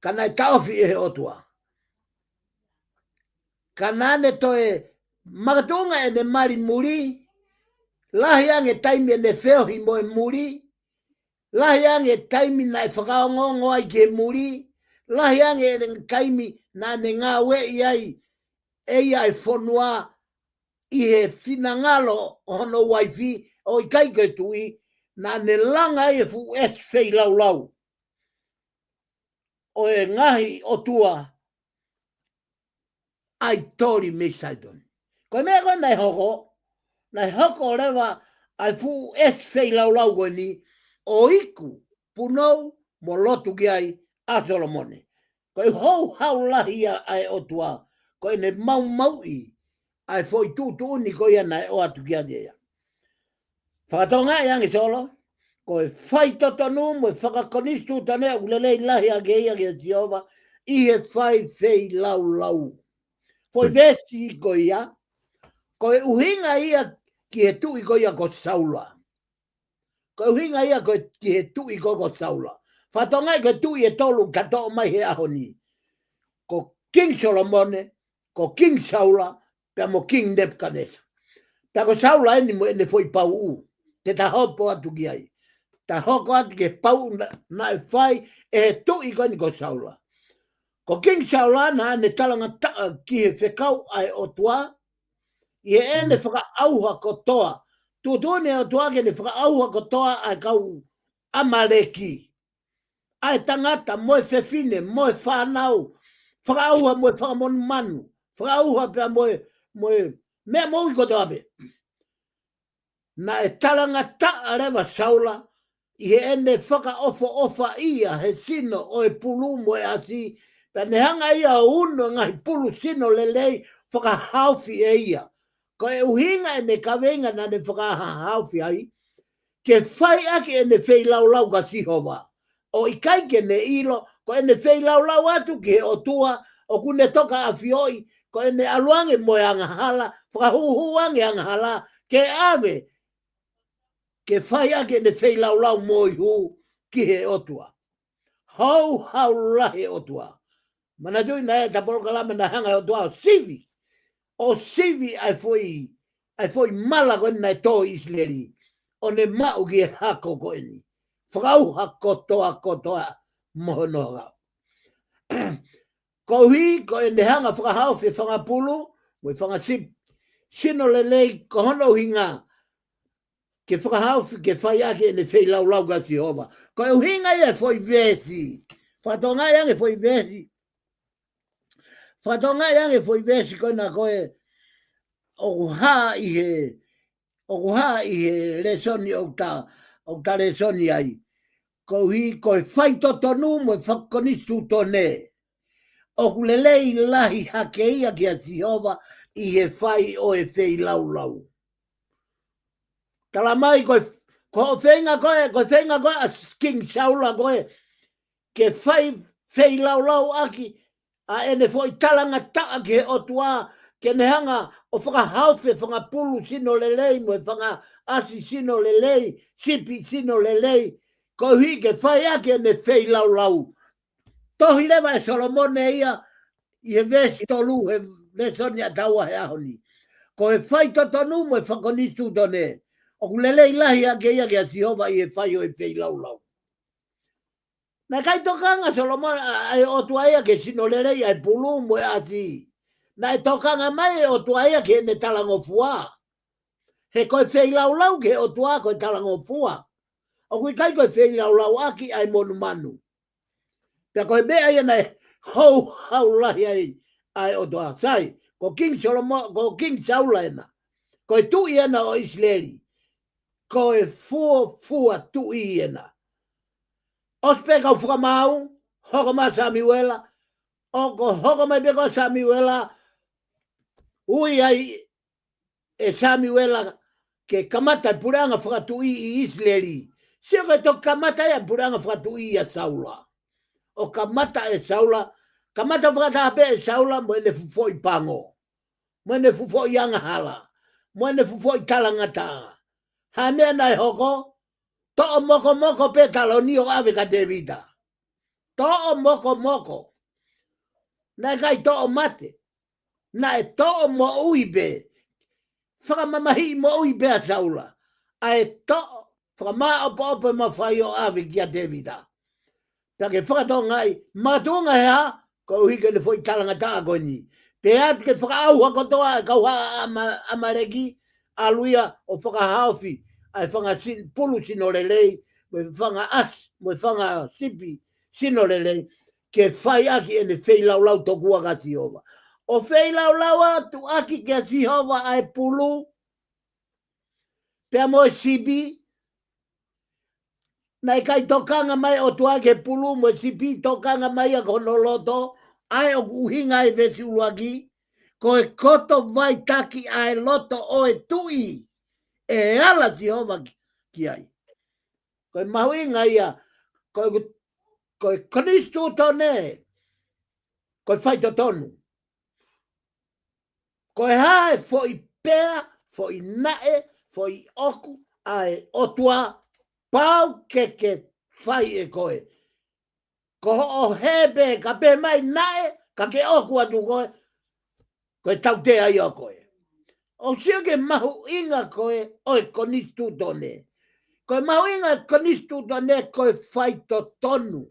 ka naʻe taʻofi ʻe he ʻOtua. Ka naʻa ne toe makatuʻunga ʻene mali muli, lahi ange taimi ʻene feohi mo e muli, lahi ange taimi naʻe fakaongoongo ai ki he muli, lahi ange ʻene taimi naʻa ne ngāueʻi ai, ʻe ia e fonua ʻi he finangalo ʻo hono uaifi, ʻo ʻikai ko e tuʻi, naʻa ne langa ai e fuʻu ʻesi feilaulau ʻo e ngaahi ʻotua ʻaitoli mei Saitoni. Ko e meʻa ko ē naʻe hoko, naʻe hoko leva ʻa e fuʻu ʻesi feilaulau ko eni, ʻo iku punou mo lotu ki ai ʻa Solomone. Ko e houhau lahi ia ʻa e ʻOtua, ko ʻene maumauʻi ʻa e foʻi tuʻutuʻuni ko ia naʻe ʻoatu kiate ia. Fakatokangaʻi ange Solo, ko e faitotonu mo e fakakonisitūtone ʻoku lelei lahi ange ia kia Sihova ʻi he fai feilaulau. Foʻi veesi ko ia, ko e ʻuhinga ia ki he tuʻi ko ia ko Saula. Ko e ʻuhinga ia ko e ki he tuʻi ko, ko Saula. Fakatokangaʻi ko e tuʻi ʻe tolu ka toʻo mai he ʻaho ni. Ko Kingi Solomone, ko Kingi Saula, pea mo Kingi Nepukanesa. Pea ko Saula eni mo ʻene foʻi pauʻu. Te ta hopo atu ki ai. Ta hoko atu ki he pauʻu na, naʻe fai ʻe he tuʻi ko eni ko Saula. Ko Kingi Saula naʻa ne talangataʻa ki he fekau ʻa e ʻOtua, ʻi heʻene fakaʻauha kotoa. Tuʻutuʻuni ʻe he ʻOtua ke ne fakaʻauha kotoa ʻa e kau ʻAmaleki. ʻA e tangata, mo e fefine, mo e fānau, fakaʻauha mo e fakamonumanu, fakaʻauha pea mo e, mo e meʻa moʻui kotoa pē. Naʻe talangataʻa leva Saula, ʻi heʻene fakaʻofoʻofaʻia he sino ʻo e pulu mo e ʻasi, pea ne hanga ia ʻo unu e ngaahi pulu sino lelei fakahaofi ʻe ia. Ko e ʻuhinga ʻene kaveinga naʻa ne fakahaofi ai, ke fai ʻaki ʻene feilaulau kia Sihova. ʻO ʻikai ke ne ʻilo, ko ʻene feilaulau atu ki he ʻOtua, ʻoku ne toka ʻafioʻi, ko ʻene ʻalu ange mo e angahala, fakahūhū ange angahala, ke ʻave, ke fai ʻaki ʻene feilaulau mo ihu ki he ʻOtua. Houhau lahi ʻOtua. Manatuʻi naʻe ta polokalama naʻe hanga ʻe he ʻOtua ʻo sivi. ʻO sivi ʻa e foʻi, ʻa e foʻi mala ko ē naʻe tō ʻi ʻIsileli. ʻO ne maʻu ki he hako ko eni. Fakaʻauha kotoa kotoa mo hono hako. Koeʻuhi ko ʻene hanga fakahaofi e fanga pulu, mo e fanga sipi. Sino lelei ko hono ʻuhinga. Ke fakahaofi, ke fai ʻaki ʻene feilaulau kia Sihova. Ko e ʻuhinga ia e foʻi veesi. Fakatokangaʻi ange foʻi veesi. Fakatokangaʻi ange foʻi veesi ko ena ko ē ʻoku hā ʻi he, ʻoku hā ʻi he lēsoni ʻoku ta, ʻoku ta lēsoni ai. Koeʻuhi ko e faitotonu mo e fakakonisitūtone. ʻOku lelei lahi hake ia kia Sihova ʻi he fai ʻo e feilaulau. Tala mai ko e, ko hoʻo feinga ko ē, ko e feinga ko ē ʻa Kingi Saula ko ē, ke fai feilaulau ʻaki ʻa ʻene foʻi talangataʻa ki he ʻOtua, ke ne hanga ʻo fakahaofi e fanga pulu sino lelei mo e fanga ʻasi sino lelei, sipi sino lelei, koeʻuhi ke fai ʻaki ʻene feilaulau. Tohi leva ʻe Solomone ia ʻi he veesi tolu he lēsoni ʻa taua he ʻaho ni. Ko e faitotonu mo e fakakonisitūtone. ʻOku lelei lahi hake ia kia Sihova ʻi he fai ʻo e feilaulau. Naʻe ʻikai tokanga Solomone ʻa, ʻa e ʻOtua ia ki he sino lelei ʻa e pulu mo e ʻasi. Naʻe tokanga mai e ʻOtua ia ki heʻene talangofua. He ko e feilaulau ki he ʻOtua ko e talangofua. ʻOku ʻikai ko e feilaulau ʻaki ʻa e monumanu. Pea ko e meʻa ia naʻe houhau lahi ai ʻa e ʻOtua. Sai, ko Kingi Solomo-, ko Kingi Saula ena. Ko e tuʻi ena ʻo ʻIsileli. Ko e fuofua tuʻi ena. ʻOsi pē kau fakamaau, hoko mai Samiuela, ʻoku hoko mai pē ko Samiuela, ui ai ʻe Samiuela ke kamata e puleʻanga fakatuʻi ʻi ʻIsileli. Sio ko e toki kamata ia e puleʻanga fakatuʻi ʻia Saula. ʻO kamata ʻe Saula, kamata fakataha pē ʻe Saula mo ʻene fuʻu foʻi pango, mo ʻene fuʻu foʻi angahala, mo ʻene fuʻu foʻi talangataʻa. Hā e meʻa naʻe hoko? Toʻo mokomoko pē taloni ʻo ʻave kia Tēvita. Toʻo mokomoko. Naʻe ʻikai toʻo mate. Naʻe toʻo moʻui pē. Fakamamahiʻi moʻui pē ʻa Saula. ʻA e toʻo, fakamāʻopoʻopo e mafai ʻo ʻave kia Tēvita. Pea ke fakatokangaʻi, makatuʻunga he hā, koeʻuhi ko ʻene foʻi talangataʻa ko eni. Pea ʻoatu ke fakaʻauha kotoa e kau haʻa ʻAma-, ʻAmaleki, ʻalu ia ʻo fakahaofi ʻa e fanga si-, pulu sino lelei, mo e fanga ʻasi, mo e fanga sipi sino lelei, ke fai ʻaki ʻene feilaulau tokua kia Sihova. ʻO feilaulau atu ʻaki kia Sihova ʻa e pulu, pea mo e sipi, naʻe ʻikai tokanga mai ʻOtua ki he pulu mo e sipi, tokanga mai ia ki hono loto, ʻa ē ʻoku ʻuhinga ai e veesi ʻuluaki, ko e koto vaitaki ʻa e loto ʻo e tuʻi, ʻe ala Sihova ki, ki ai. Ko e mahuʻinga ia, ko e, ko e konisitūtone, ko e faitotonu. Ko e hā e foʻi pea, foʻi naʻe, foʻi ʻoku ʻa e ʻOtua, pau ke ke fai ʻe koe. Ko hoʻo hē pē ka pehē mai naʻe, ka ke ʻoku atu koe, ko e tautea ia ʻo koe. ʻOku sio ki he mahuʻinga ko ē ʻo e konisitūtone. Ko e mahuʻinga e konisitūtone ko e faitotonu.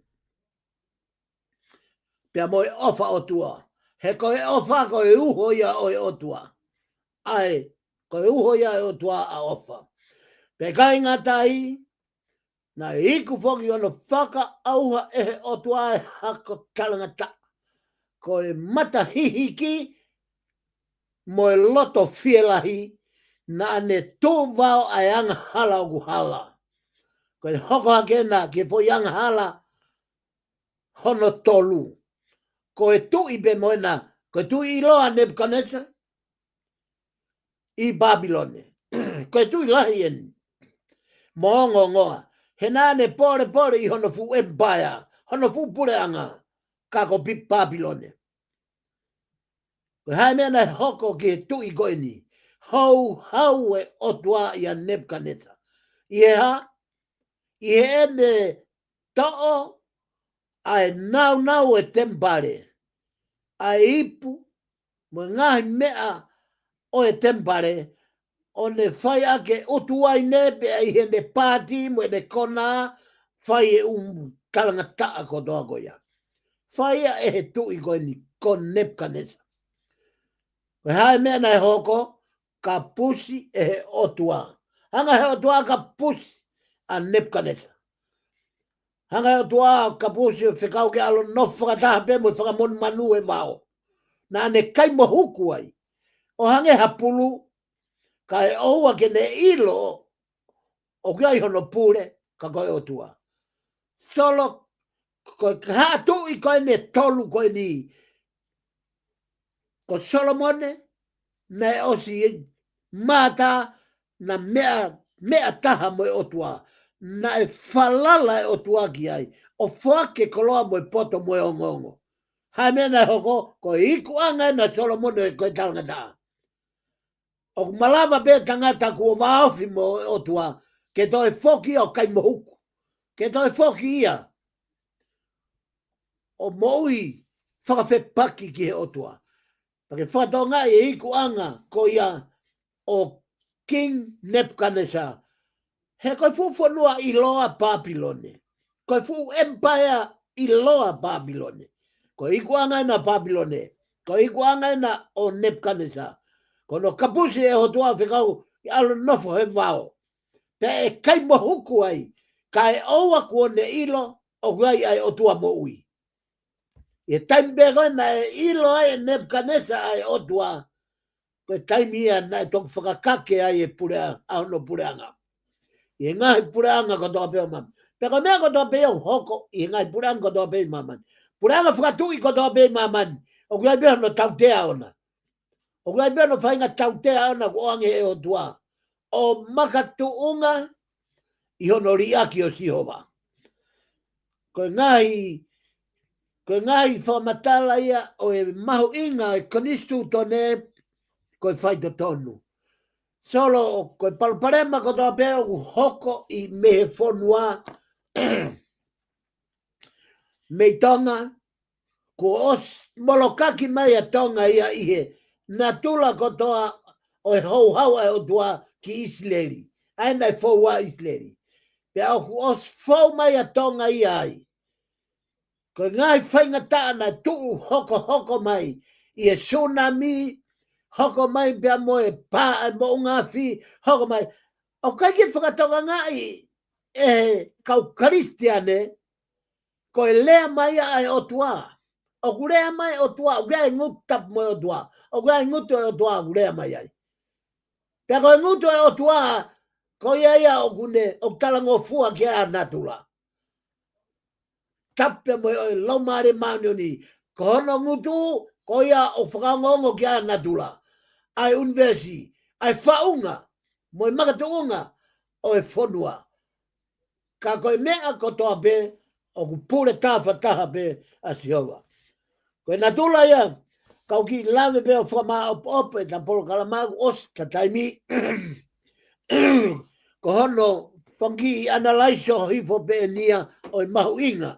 Pea mo e ʻofa ʻOtua. He ko e ʻofa ko e uho ia ʻo e ʻOtua. ʻA ē, ko e uho ia ʻo e ʻOtua ʻa ʻofa. Pea ʻikai ngata ai, naʻe iku foki hono fakaʻauha ʻe he ʻOtua e hako talangataʻa. Ko e matahihiki mo e loto fielahi, naʻa ne tuʻu vao ʻa e angahala ʻoku hala. Ko e hoko hake ena ki he foʻi angahala hono tolu. Ko e tuʻi pē mo ena, ko e tuʻi ʻiloa ʻa Nepukanesa ʻi Papilone. Ko e tuʻi lahi eni. Mo ongoongoa. He naʻa ne polepole ʻi hono fuʻu empire, hono fuʻu puleʻanga, ka ko Pi-, Papilone. Ko e hā e meʻa naʻe hoko ki he tuʻi ko eni? Houhau e ʻOtua ʻia Nepukanesa. ʻI he hā? ʻI heʻene toʻo ʻa e naunau e temipale, ʻa e ipu, mo e ngaahi meʻa ʻo e temipale, ʻo ne fai ʻaki e ʻutu uaine pea ʻi heʻene paati mo ʻene kona, fai e ʻū talangataʻa kotoa ko ia. Fai ia ʻe he tuʻi ko eni ko Nepukanesa. Ko e hā e meʻa naʻe hoko? Kapusi ʻe he ʻOtua. Hanga he ʻOtua kapusi ʻa Nepukanesa. Hanga he ʻOtua kapusi ʻo fekau ke ʻalu ʻo nofo fakataha pē mo e fanga monumanu ʻo e vao. Naʻa ne kai mohuku ai. ʻO hangē ha pulu, kae ʻoua ke ne ʻilo ʻoku ʻi ai hono pule, ka ko e ʻOtua. Solo, ko e haʻa tuʻi ko eni ʻe tolu ko eni. Ko Solomone, naʻe ʻosi mātā, naʻe meʻa, meʻa taha mo e ʻOtua. Naʻe falala e ʻOtua ki ai. ʻO foaki e koloa mo e poto mo e ongoongo. Hā e meʻa naʻe hoko? Ko e ikuʻanga ena ʻo Solomone ko e talangataʻa. ʻOku malava pē tangata kuo vāofi mo e ʻOtua, ke toe foki ʻo kai mohuku. Ke toe foki ia ʻo moʻui fakafepaki ki he ʻOtua. Pea ke fakatokangaʻi e ikuʻanga ko ia ʻo King Nepukanesa. He ko e fuʻu fonua ʻiloa Papilone. Ko e fuʻu empire ʻiloa Papilone. Ko e ikuʻanga ena ʻo Papilone. Ko e ikuʻanga ena ʻo Nepukanesa. Ko hono kapusi ʻe he ʻOtua fekau ke ʻalu ʻo nofo he vao. Pea ʻe kai mohuku ai. Kae ʻoua kuo ne ʻilo ʻoku ʻi ai ʻa e ʻOtua moʻui. ʻI he taimi pē ko ē naʻe ʻilo ai ʻe Nepukanesa ʻa e ʻOtua, ko e taimi ia naʻe toki fakakake ai e puleʻa-, ʻa hono puleʻanga. ʻI he ngaahi puleʻanga kotoa pē ʻo māmani. Pea ko e meʻa kotoa pē ia ʻoku hoko ʻi he ngaahi puleʻanga kotoa pē ʻi māmani. Puleʻanga fakatuʻi kotoa pē ʻi māmani. ʻOku ʻi ai pē hono tautea ʻona. ʻOku ʻi ai pē hono faʻahinga tautea ʻona kuo ʻoange ʻe he ʻOtua. ʻO makatuʻunga ʻi hono liʻaki ʻo Sihova. Ko e ngaahi, ko e ngaahi fakamatala ia ʻo e mahuʻinga ʻo e konisitūtone ko e faitotonu. Solo, ko e palopalema kotoa pē ʻoku hoko ʻi mei he fonua mei Tonga, kuo ʻosi molokaki mai ʻa Tonga ia ʻi he natula kotoa ʻo e houhau ʻa e ʻOtua ki ʻIsileli. ʻA ē naʻe fou ai ʻIsileli. Pea ʻoku ʻosi fou mai ʻa Tonga ia ai. Ko e ngaahi faingataʻa naʻe tuʻu hokohoko mai ʻi he sunami, hoko mai pea mo e pā ʻa e moʻunga afi, hoko mai. ʻOku ʻikai ke fakatokangaʻi ʻe he kau Kalisitiane, ko e lea mai ʻa e ʻOtua. ʻOku lea mai ʻOtua, ʻoku ʻi ai e ngutu tapu mo e ʻOtua. ʻOku ʻi ai e ngutu ʻo e ʻOtua, ʻoku lea mai ai. Pea ko e ngutu ʻo e ʻOtua, ko ia ia ʻoku ne, ʻoku talangofua ki ai ʻa natula. Tapu pea mo e ʻo e Laumālie Māʻoniʻoni. Ko hono ngutu, ko ia ʻoku fakaongoongo ki ai ʻa natula. ʻA e ʻunivēsi, ʻa e faʻunga, mo e makatuʻunga ʻo e fonua. Ka ko e meʻa kotoa pē, ʻoku pule tafataha pē ʻa Sihova. Ko e natula ia, kau kiʻi lave pē ʻo fakamāʻopoʻopo ʻeta polokalama ʻoku ʻosi ʻeta taimi. Ko hono fanga kiʻi analaiso hifo pē eni ia ʻo e mahuʻinga.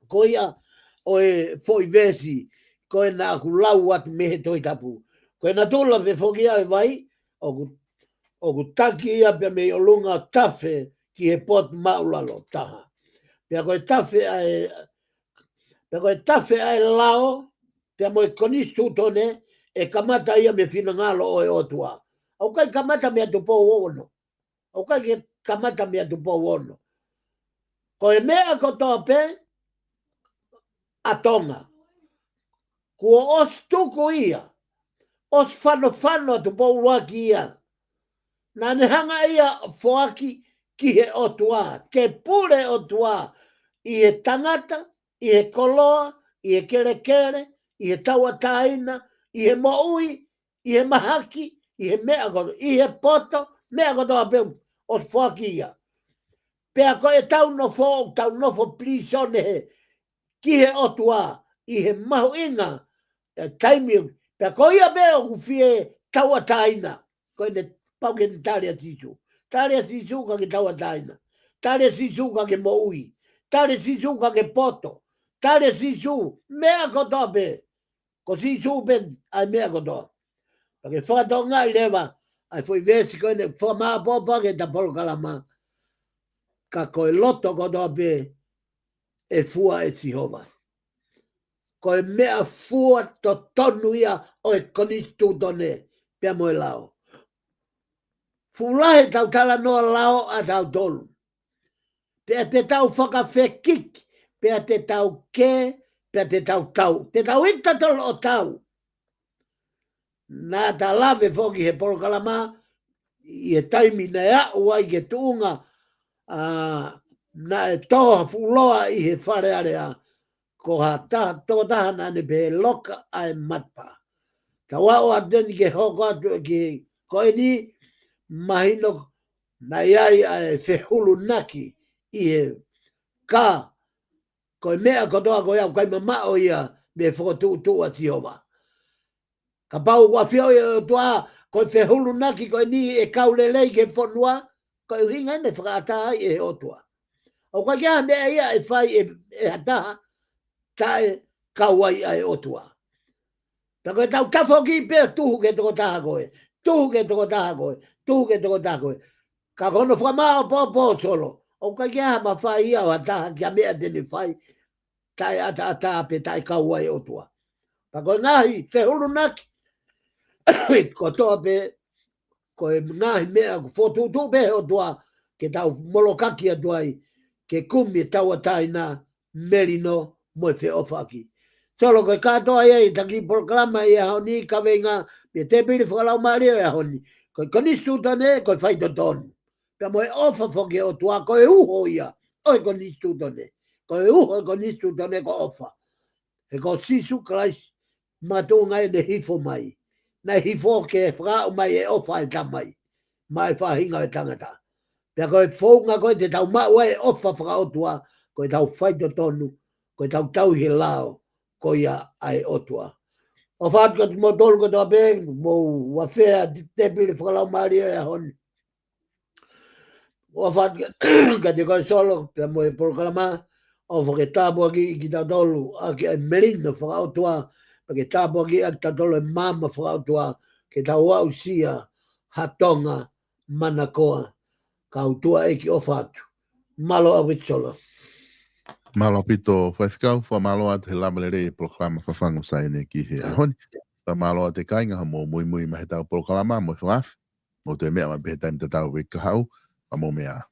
Ko ia ʻo e foʻi veesi, ko ē naʻa ku lau atu mei he Tohi Tapu. Ko e natula pē foki ia ʻo e vai, ʻoku, ʻoku taki ia pea mei ʻolunga ʻo tafe ki he potu māʻulalo taha. Pea ko e tafe ʻa e, pea ko e tafe ʻa e lao, pea mo e konisitūtone, ʻe kamata ia mei he finangalo ʻo e ʻOtua. ʻOku ʻikai kamata mei he Tupou ʻe Ono. ʻOku ʻikai ke kamata mei he Tupou ʻe Ono. Ko e meʻa kotoa pē ʻa Tonga. Kuo ʻosi tuku ia. ʻOsi fanofano ʻa Tupou ʻUluaki ia. Naʻa ne hanga ia ʻo foaki ki he ʻOtua. Ke pule ʻOtua ʻi he tangata, ʻi he koloa, ʻi he kelekele, ʻi he tauʻatāina, ʻi he moʻui, ʻi he mahaki, ʻi he meʻa kotoa, ʻi he poto, meʻa kotoa pē ʻoku foaki ia. Pea ko ʻetau nofo, ʻoku tau nofo pilīsone he, ki he ʻOtua, ʻi he mahuʻinga, ʻe taimi, pea ko ia pē ʻoku fie tauʻatāina, ko ʻene pau ke ne tali ʻa Sīsū. Tali ʻa Sīsū ka ke tauʻatāina. Tali ʻa Sīsū ka ke moʻui. Tali ʻa Sīsū ka ke poto. Tali ʻa Sīsū, meʻa kotoa pē. Ko Sīsū pē ʻa e meʻa kotoa. Pea ke fakatokangaʻi leva, ʻa e foʻi veesi ko eni, fakamāʻopoʻopo ʻaki ʻeta polokalama. Ka ko e loto kotoa pē ʻe fua ʻe Sihova. Ko e meʻafua totonu ia ʻo e konisitūtone pea mo e lao. Fuʻu lahi ʻetau talanoa lao ʻatautolu. Pea te tau fakafekiki, pea te tau kē, pea te tau tau. Te tau ʻita tolo ʻo tau. Naʻa ta lave foki he polokalama, ʻi he taimi naʻe aʻu ai ki he tuʻunga, ʻa, naʻe tō ha fuʻu loa ʻi he Fale Alea, ko ha taha, tokotaha naʻa ne pehē loka ʻa e matapā. Tau aʻu atu eni ke hoko atu ki ko eni, mahino naʻe ʻi ai ʻa e fehulunaki ʻi he ka, ko e meʻa kotoa ko ia ʻoku ʻikai mamaʻo ia mei he fokotuʻutuʻu ʻa Sihova. Kapau ʻoku ʻafioʻi ʻe he ʻOtua, ko e fehulunaki ko eni ʻe kau lelei ki he fonua, ko e ʻuhinga eni ʻe fakaʻatā ai ʻe he ʻOtua. ʻOku ʻikai ke ʻi ai ha meʻa ia ʻe fai ʻe, ʻe ha taha, taʻe kau ai ʻa e ʻOtua. Pea ko ʻetau tafoki pē ʻo tuhu ki he tokotaha ko ē, tuhu ki he tokotaha ko ē, tuhu ki he tokotaha ko ē. Ka ko hono fakamāʻopoʻopo Solo, ʻoku ʻikai ke ʻi ai ha mafai ia ʻo ha taha ki ha meʻa te ne fai, taʻeʻataʻatā pe taʻekau ai ʻOtua. Pea ko e ngaahi fehulunaki kotoa pē, ko e ngaahi meʻa ʻoku fokotuʻutuʻu pē ʻe he ʻOtua ke tau molokaki atu ai, ke kumi e tauʻatāina, melino mo e feʻofaʻaki. Solo, ko e kātoa ia ʻeta kiʻi polokalama ʻi he ʻaho ni, kaveinga mei he tēpile fakalaumālie ʻo e ʻaho ni. Ko e konisitūtone, ko e faitotonu. pea mo e ʻofa foki ʻa e ʻOtua, ko e uho ia ʻo e konisitūtone. Ko e uho ʻo e konisitūtone ko e ʻofa. He ko Sīsū Kalaisi, makatuʻunga ʻene hifo mai, naʻe hifo ke fakaaʻu mai e ʻofa ʻa e Tamai maʻa e faʻahinga ʻo e tangata. Pea ko e founga ko ē te tau maʻu ai e ʻofa fakaʻotua, ko ʻetau faitotonu, ko ʻetau tauhi e lao ko ia ʻa e ʻOtua. ʻOfa atu kiate kimoutolu kotoa pē, mou ʻafea ʻa e tēpile fakalaumālie ʻo e ʻaho ni. ʻOfa atu kiate koe Solo, pea mo e polokalama, ʻofa ke tāpuakiʻi kitautolu ʻaki e melino fakaʻotua, pea ke tāpuakiʻi ʻaki kitautolu e maama fakaʻotua, ke tau aʻusia ha Tonga manakoa, kau tuʻa ʻEiki ʻofa atu. Mālō ʻaupito Solo. Mālō ʻaupito Faifekau, fakamālō atu he lava lelei e polokalama Fafangu Saione ki he ʻaho ni. Fakamālō atu e kāinga hoʻomou muimui mai heʻetau polokalama mo e fakaafe. Mou toe meʻa mai pē he taimi tatau ʻi he kahaʻu, ka mou meʻa ā.